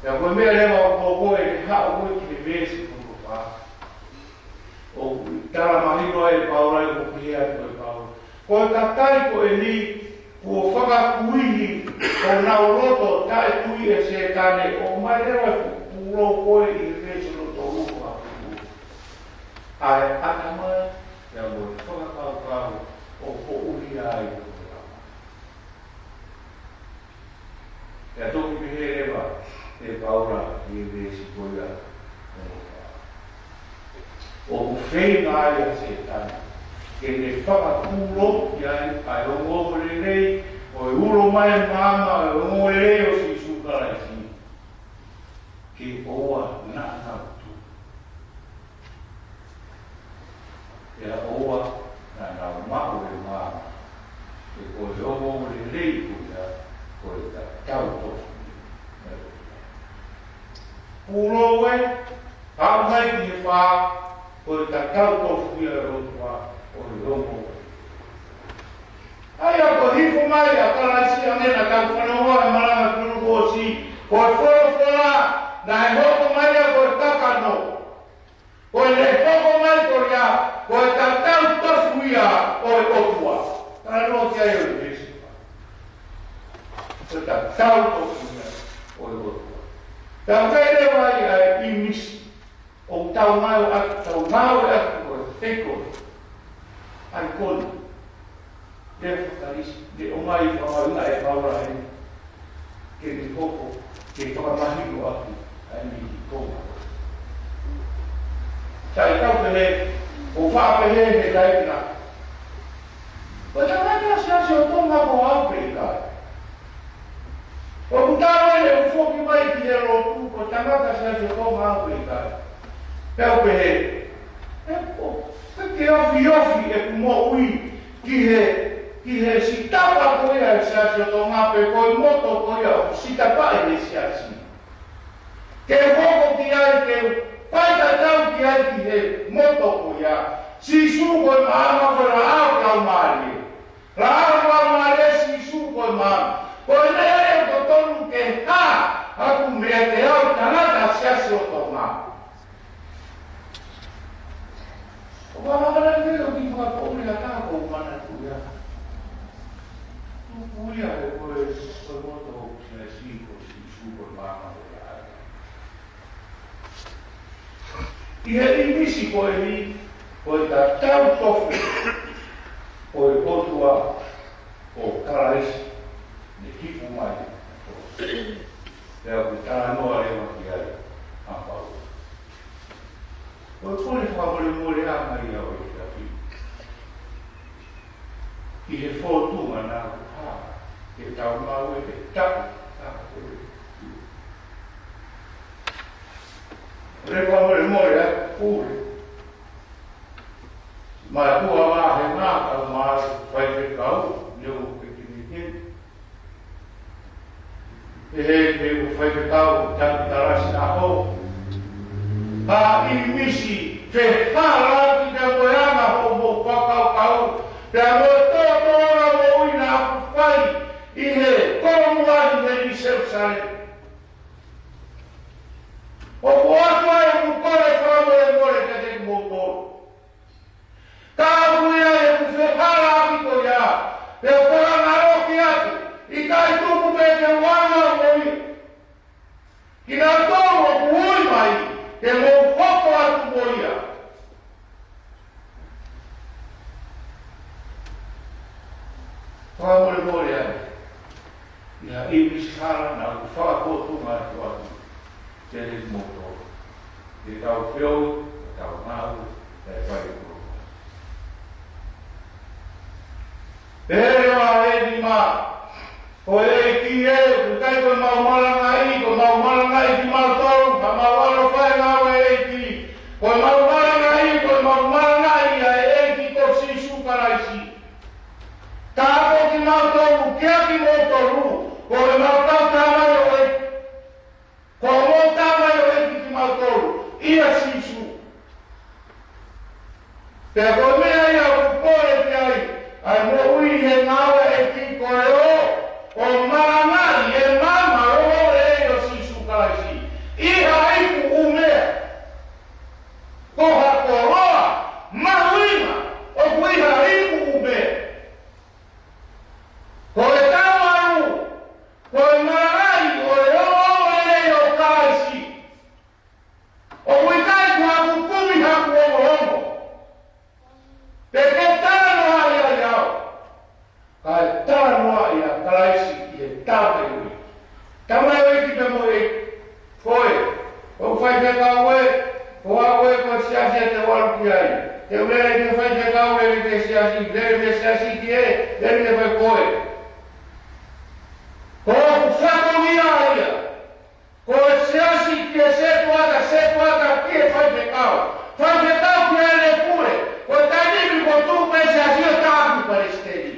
Pea ko e meʻa leva ʻoku hoko, ʻe haʻu ko ē ki he veesi hono fā, ʻoku talamahino ai ʻe Paula, ʻoku pehē atu ʻe Paula, ko e kakai ko eni kuo fakakuihi honau loto taʻetui ʻe Sētane, ʻomai leva e pūlou ko ē ʻi he veesi hono tolu ʻo e fā, ʻa e ʻatamai, pea mo e fakakaukau ʻo poʻuli ai ʻo e lama. Pea toki pehē leva ʻe Paula ʻi he veesi ko ia hono fā, ʻoku feinga ai ʻa Sētane ke ne fakapūlouʻi ai ʻa e ongoongolelei, ʻo e ulo mai e maama ʻo e ongoongolelei ʻo Sīsū Kalaisi, ke ʻoua naʻa nau tui. Pea ʻoua naʻa nau maʻu e maama, he ko e ongoongolelei ko ia, ko e tatau tofu ia. Pūlou ē, aʻu mai ki he fā, ko e tatau tofu ia ʻo e ʻOtua, ko e ongoongolelei. ʻA ia ko e hifo mai ʻa Kalaisi, ʻa ē naʻa tau fanongo he malanga kuo ʻosi, ko e folofola, naʻe hoko mai ia ko e kakano. Ko ʻene hoko mai ko ia, ko e tatau tofu ia ʻo e ʻOtua. Talanoa ki ai ʻa e veesi. Ko e tatau tofu ia ʻo e ʻOtua. Pea ʻoku ʻi ai leva ʻa e ʻīmisi ʻoku tau ngāueʻaki, tau ngāueʻaki ko e fekole, aikoni. Lea faka-Kalisi, lea ʻoku ʻomai fakamahuʻinga ʻe Paula heni, ke ne hoko ke fakamahino ʻaki ʻa e meʻa ko ē. Sai, tau pehē, ʻoku faʻa pehē he taimi na, ko e tangata Siasi ʻo Tonga ko au pe ʻikai? ʻOku tau ʻai ʻo foki mai ki he lotu, ko e tangata Siasi ʻo Tonga au pe ʻikai? Pea u pehē, ʻe, ʻoku ʻikai ke ofiofi ʻeku moʻui ki he, ki he sitapa ko ia ʻa e Siasi ʻo Tonga pe ko e moto ko ia ʻoku sitapaʻi ʻe he Siasi. Ke hoko ki ai, ke faitatau ki ai ki he moto ko ia. Sīsū ko e maama, ko e laʻā ʻo e laumālie. Laʻā ʻo e laumālie, Sīsū ko e maama. Ko e meʻa ia ʻoku totonu ke hā atu meiate au, tangata Siasi ʻo Tonga. ʻOku ou ʻamanaki ʻoku ʻikai fakapoʻuli ha taha ʻoku manatuʻi ia. Tuku ia he ko e, ko e moto ʻo e Siasi ko Sīsū ko e maama, ko e laʻā. ʻI he ʻīmisi ko eni, ko e tatau tofu ʻo e ʻOtua, ko Kalaisi, ne hifo mai. Pea ʻoku talanoa leva ki ai ʻa Paula. Ko e kole fakamolemole ʻa mai ʻa e ʻEiki ʻi he fōtunga naʻa ku hā ke tau maʻu ʻi he taʻu, taʻu ko ē. Kole fakamolemole ʻa Pule. Mātuʻa vāhenga, tau maʻu faifekau, ne u ke kini ke. He, he, he ʻoku faifekau taki kalasi ʻaho. Ha ʻīmisi, fehālaaki pea mo e anga hoʻomou fakakaukau, pea mo e tōtōʻanga moʻui naʻa ku fai ʻi he kolomuʻa ʻi heni Selusalema. ʻOku ou ʻoatu ai ʻeku kole fakamolemole kiate kimoutolu. Ka ʻoku ʻi ai ʻeku fehālaaki ko ia, pea fakamālō atu, ʻikai tuku pē ke u anga moʻui. Kinautolu ʻoku ui mai, ke mou hoko atu mo ia. Fakamolemole ai. ʻI ha ʻi Misihara naʻa ku fakafotunga atu atu kiate kimoutolu. Ke tau feohi, ke tau ngāue, ke fai e koloa. Pehē ʻe he ʻEiki, ko e ʻEiki ē, ʻoku ʻikai ko ʻemau malangaʻi, ko ʻemau malangaʻi kimautolu, ka mau ʻalu ʻo fai e ngāue ʻa e ʻEiki. Ko ʻemau malangaʻi, ko ʻemau malangaʻi ʻa e ʻEiki ko Sīsū Kalaisi. Ka ko kimautolu, kiate kimoutolu, ko ʻemau kau tama ʻo e, ko ʻemau tama ʻo e ʻEiki kimautolu, ʻia Sīsū. Pea ko e meʻa ia ʻoku pole ki ai ʻa e moʻui he ngāue ʻa e ʻEiki, ko e ō ʻo malangaʻi e maama ʻo e ongoongolelei ʻo Sīsū Kalaisi ʻi ha ipu ʻū meʻa. Ko ha koloa mahuʻinga ʻoku ʻi ha ipu ʻū meʻa. Ko e tau ʻalu, ko e malangaʻi ʻo e ongoongolelei ʻo Kalaisi. ʻOku ʻikai ko haku kumi haku ongoongo. Pe ke talanoaʻi ai au. Kae talanoaʻi ʻa Kalaisi ʻi he tamaioʻeiki. Tamaioʻeiki pea mo e ʻEiki. Ko e, ko e faifekau ē, ko au ē, ko e siasi ē te u ʻalu ki ai. Te u lele ki he faifekau, lele ki he siasi, lele ki he siasi ki he, lele ki he fai ko e. Ko hoku fatongia ia. Ko e siasi ki he setuata, setuata ki he faifekau. Faifekau ki heʻene pule. Ko e taimi ni kuo tuʻu pē siasi ʻo tā ki palesiteni.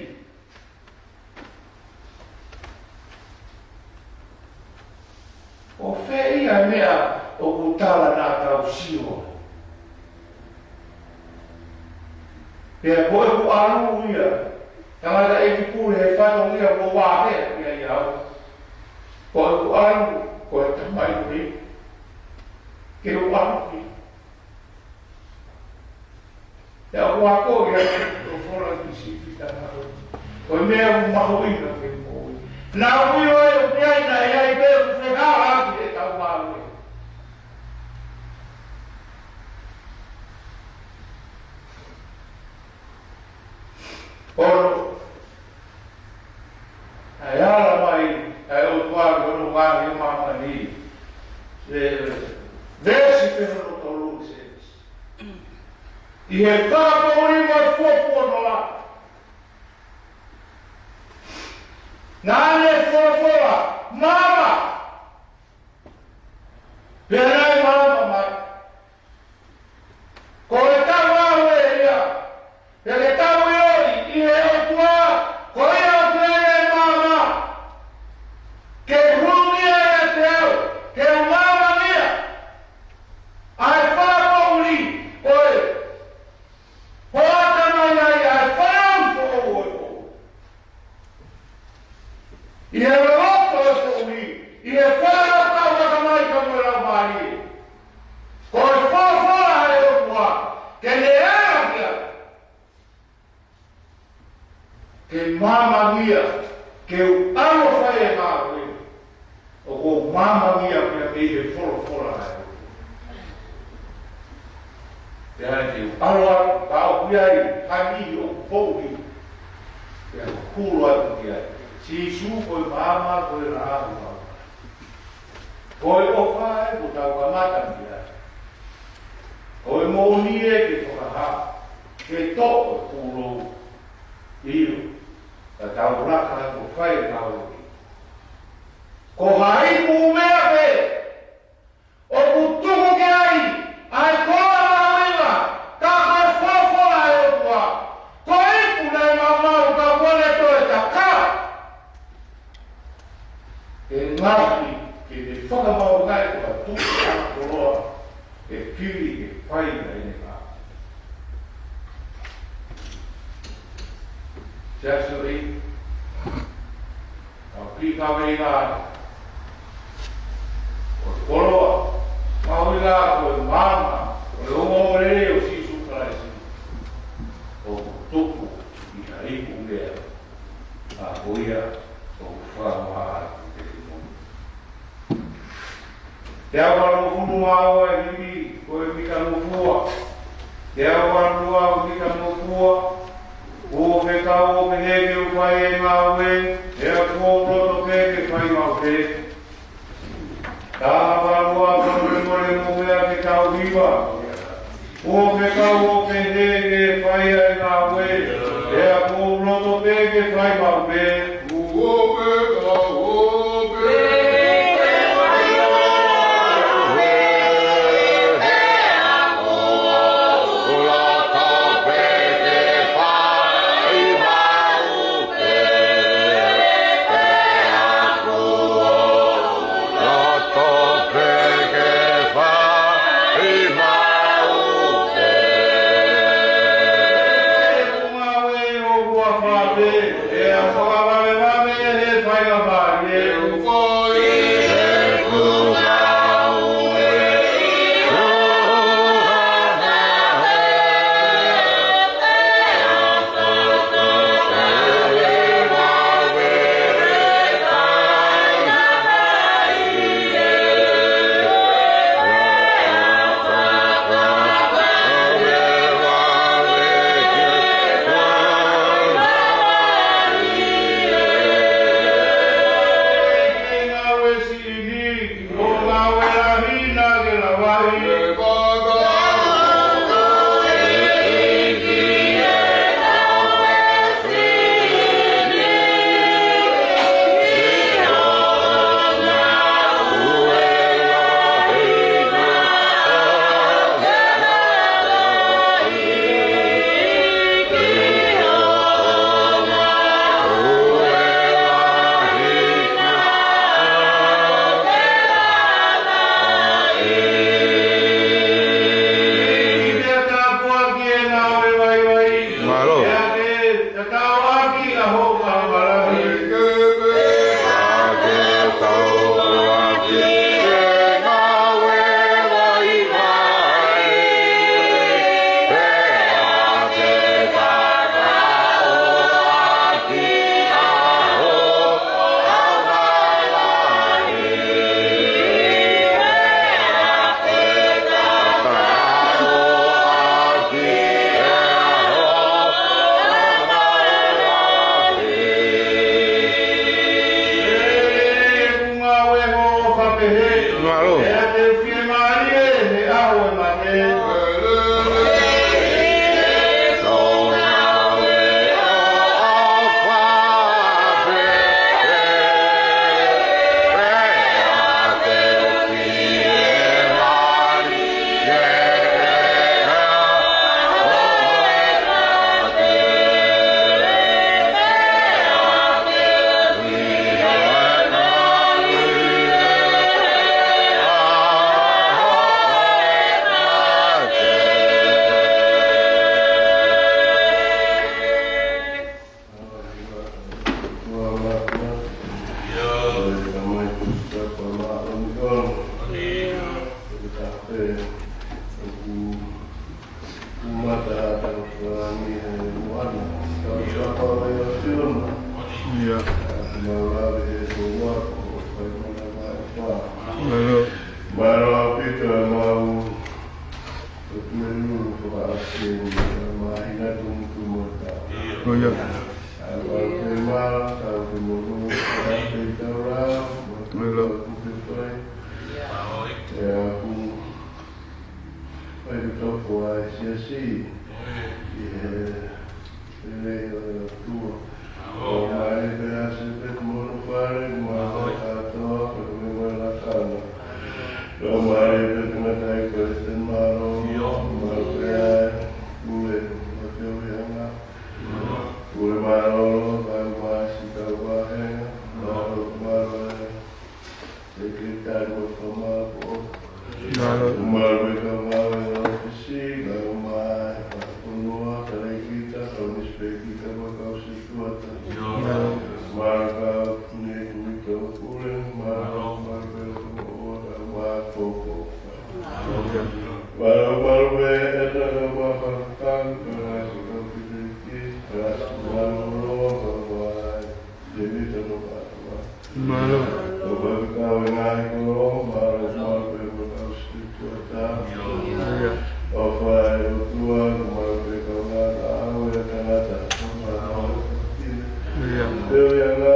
ʻO fē ia e meʻa ʻoku tala naʻa tau sio. Pea ko ʻeku ʻalu ia, tangataʻeiki pule he fatongia kuo u ʻave ki ai au. Ko ʻeku ʻalu, ko e tamaioʻeiki. Ke u ʻalu ki. Pea ʻoku ou ako ia ʻo fola ki siʻi fita na. Ko e meʻa ʻoku mahuʻinga ke moʻui. Naʻa ku ʻilo ʻe ʻoku ʻi ai, naʻe ʻi ai pē ʻoku fehālaaki ʻetau ngāue. Ono, ʻa e ala mai ʻa e ʻOtua ki hono ngaahi māmani. Veesi pē hono tolu, Sēmisi. ʻI he fakapoʻuli mo e fuofua noa, naʻa ne folofola, maama. Pea naʻe maama mai. Ko e tau ʻalu ē ia, pea ke tau ʻiloʻi ʻi he ʻOtua, ko ia ʻoku ʻi ai e maama. Ke hū mai ʻiate au, ke u maamangia. ʻA e fakapoʻuli, ko e hoʻata mai ai ʻa e fānau foʻou ʻo e poʻuli. ʻI he loloto ʻo e poʻuli, ʻi he fānau kau ʻata mai ka mo e laumālie. Ko e folofola ʻa e ʻOtua, ke ne ala kia. Ke maamangia, ke u ʻalu ʻo fai e ngāue. ʻOku ou maamangia pea mei he folofola ʻa e ʻOtua. Pea te u ʻalu atu, ka ʻoku ʻi ai ha niʻihi ʻoku poʻuli. Pea u hulu atu ki ai. Sīsū ko e maama, ko e laʻā ʻoku mau. Ko e ʻofa ē kuo tau kamata ki ai. Ko e moʻoni ē ke fakahā, ke toʻo e pūlou. ʻIo, ka tau laka atu ʻo fai e ngāue. Ko hai ʻū meʻa pē ʻoku tuku ki ai ʻa e koloa mahuʻinga, ka ko e folofola ʻa e ʻOtua. Ko e ipu naʻe maumau ka kuo ne toe taka. Ke ngaohi, ke ne fakamaauʻi ko ha tuʻunga koloa, ke pili, ke fai ʻa ʻene ngāue. Siasi ē, ʻa e kiʻi kaveinga ʻo e koloa mahuʻinga ko e maama ʻo e ongoongolelei ʻo Sīsū Kalaisi, ʻoku tuku ʻi ha ipu meʻa, ʻa ko ia ʻoku fakamaʻa atu ke te moʻui. Teau valungofulu mā ua e himi, ko e mita ngofua. Teau valungofulu mā ua e mita ngofua. Kuo fekau ʻo pehē ke u fai e ngāue, Pea kuo u loto pē ke fai maʻu pē. Taha valu ua, fakamolemole mo e meʻa ke tau hiva. Kuo fekau ʻo pehē ke fai ʻa e ngāue. Pea kuo u loto pē ke fai maʻu pē. Kuo fekau ʻo pehē ke fai ʻa e ngāue. Pea kuo u loto pē ke fai maʻu Mālō. Mālō. Mālō. Mālō ʻaupito ʻemau ʻOtua ʻi he ʻulu fakaʻasi ni, ʻa e māhina tumutumu ʻo e taʻu. ʻIo. ʻA e ʻalu pē mala, tau te monu, ʻa e pē tau rau, mo e tau kupe pai. ʻIo. ʻIo, ʻoku fai ke tau ko ai siasi. ʻIo. ʻIo. Pele ʻo e ʻOtua. ʻOmai pē ʻa Sipeti mo hono fale, mo e kātoa, pea mo e lakanga. ʻOmai pē tangata ʻi Palesiteni Mālōlō, ʻomai pē ʻa e pule, mo e teuianga. Pule mālōlō, kae ʻumaʻā siʻi kau vāhenga, mālō, mālō e. Sekelitali mo e fakamaau. Mālō. Mālō e kau ngāue ʻa e ʻōfisi, kae ʻumaʻā e fakafonua, talēkita, kau nisipēkita, mo e kau setuata. Mālō. Mālō e kau ne kumi tau pule, mālō, mālō e kau moʻua, kae ʻumaʻā e koko. Mālō, mālō e ʻeta, kae ʻumaʻā e fakatau, kae ʻumaʻā e kau pilikiti, kae ʻumaʻā e mālōlō, kae ʻumaʻā e tēvita no kātoa. Mālō. ʻOfa ke kau e ngaahi kolo, mālō, mālō pē mo e kau setuata. ʻIo. ʻOfa e ʻOtua, mālō pē kau ngāue ʻa e tangata. Mālō. ʻIo. Teuianga,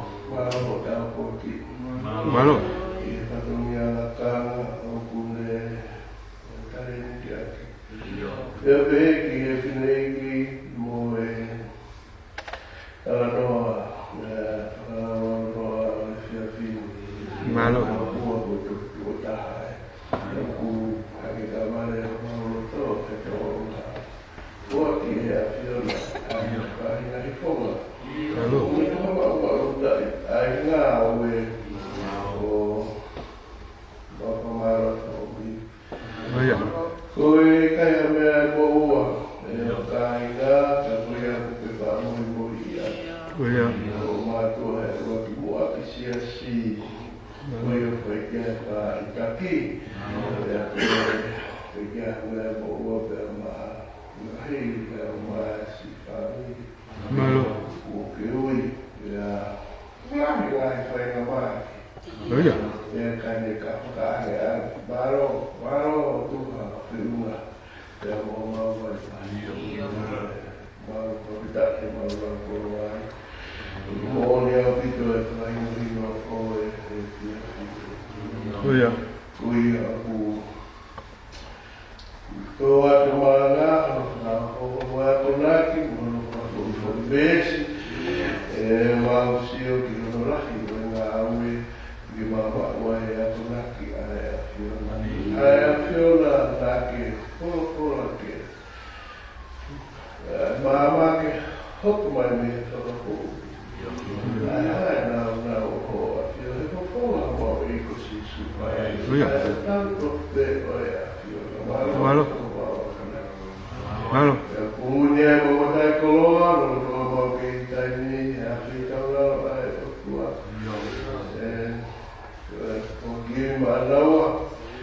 mālō hoʻo tāpuaki. Mālō. ʻI he fatongia lakanga ʻoku ne talēniti ʻaki. Pea pehē ki he fineʻeiki mo e talanoa, ʻa e talanoa ʻo e efiafi ni. Mālō. Ua ko e toki tuʻo taha ē. ʻOku hake ka vale ʻa e loto, ke tau ʻalu ʻo foaki ʻe he ʻAfiona ʻa e kāinga ʻi Tonga. Mālō. Ko e maʻumaʻu taʻe, ʻa e ngāue ʻo Papa Mālō Tōmi. ʻIo. Ko e ʻikai ha meʻa ʻe moʻua ʻe hoʻo kāinga, ka ko ia ʻoku ke fakamoʻimoʻi ia. ʻIo. Ko e mātuʻa ʻe ua ki muʻa ki siasi. Ko ia ʻoku ʻikai ke fakaʻitaki. Pea ko e ʻikai ha meʻa ʻe moʻua pea maʻa, maʻa hei pea maʻa siʻi fāmili. Mālō. ʻOku ke ui, pea ʻoku lahi, lahi faingamālie. ʻIo. Pea ka ne ka fakaʻahiʻahi, mālō, mālō, tuha, feʻunga. Pea mo mau mai. Mālō, ko kita ke mālō, mālō, ko ai. Moʻoni ʻaupito e fakahinohino ʻo e, e, e, ʻIo. Ko ia ʻoku Ko atu malanga, no, no, ko, ko, ko, ko, naki, no, no, ko, ko, ko, veesi. ʻE mau sio ki hono lahi ʻo e ngāue, ke mau maʻu ai e akonaki ʻa e ʻAfiona. ʻA e ʻAfiona naʻa ke folofola ke. ʻE, maama ke hoko mai mei he fakapō. ʻA e, ʻa e, nau, nau, ʻo, ʻo, ʻa e, he folofola mau ʻe ko Sīsū. ʻIo. ʻA e, tau tope ʻo e ʻAfiona. Mālō. Mālō. Mālō. ʻE, ko eni ʻa e mau matai koloa, ʻo, ʻo, mau kei taimi, ʻa e, ʻa e, tau lau, ʻa e, ʻOtua. ʻE, ʻe, ko ki ma naua.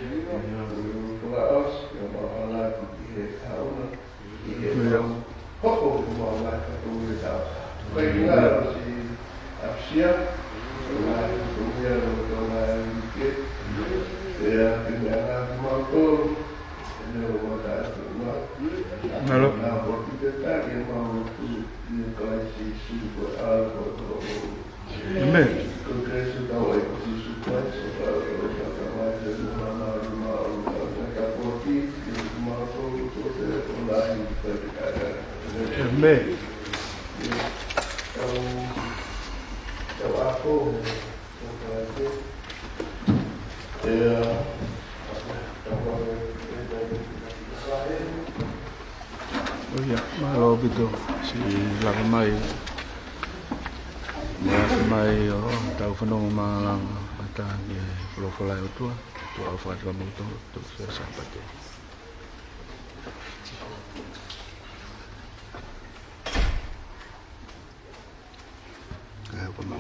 ʻE, ko la os, ʻe, mau hala ki he kauna. ʻIo. Hoko ko mau ngaahi fatongia tau. Pea ki ngā ʻosi ʻapisia, ngaahi fatongia ʻo tau ngaahi ke. Pea ke mea ngā ki mau tolu, ʻene o mata atu ngā. Mālō. Ngā hoti te taki mau tu, ʻi Kalaisi Sīsū ko e ʻAlo ko e Tō. ʻĒmeni. ʻĒmeni. ʻIo, mālō ʻaupito, siʻi lava mai. Mo ʻasi mai ʻo tau fanongo malanga, ʻatā ki he folofola ʻa e ʻOtua, ʻOtua ʻofa atu kiate kimoutolu, tuʻu ki he Sāpate. Kae hoko mai.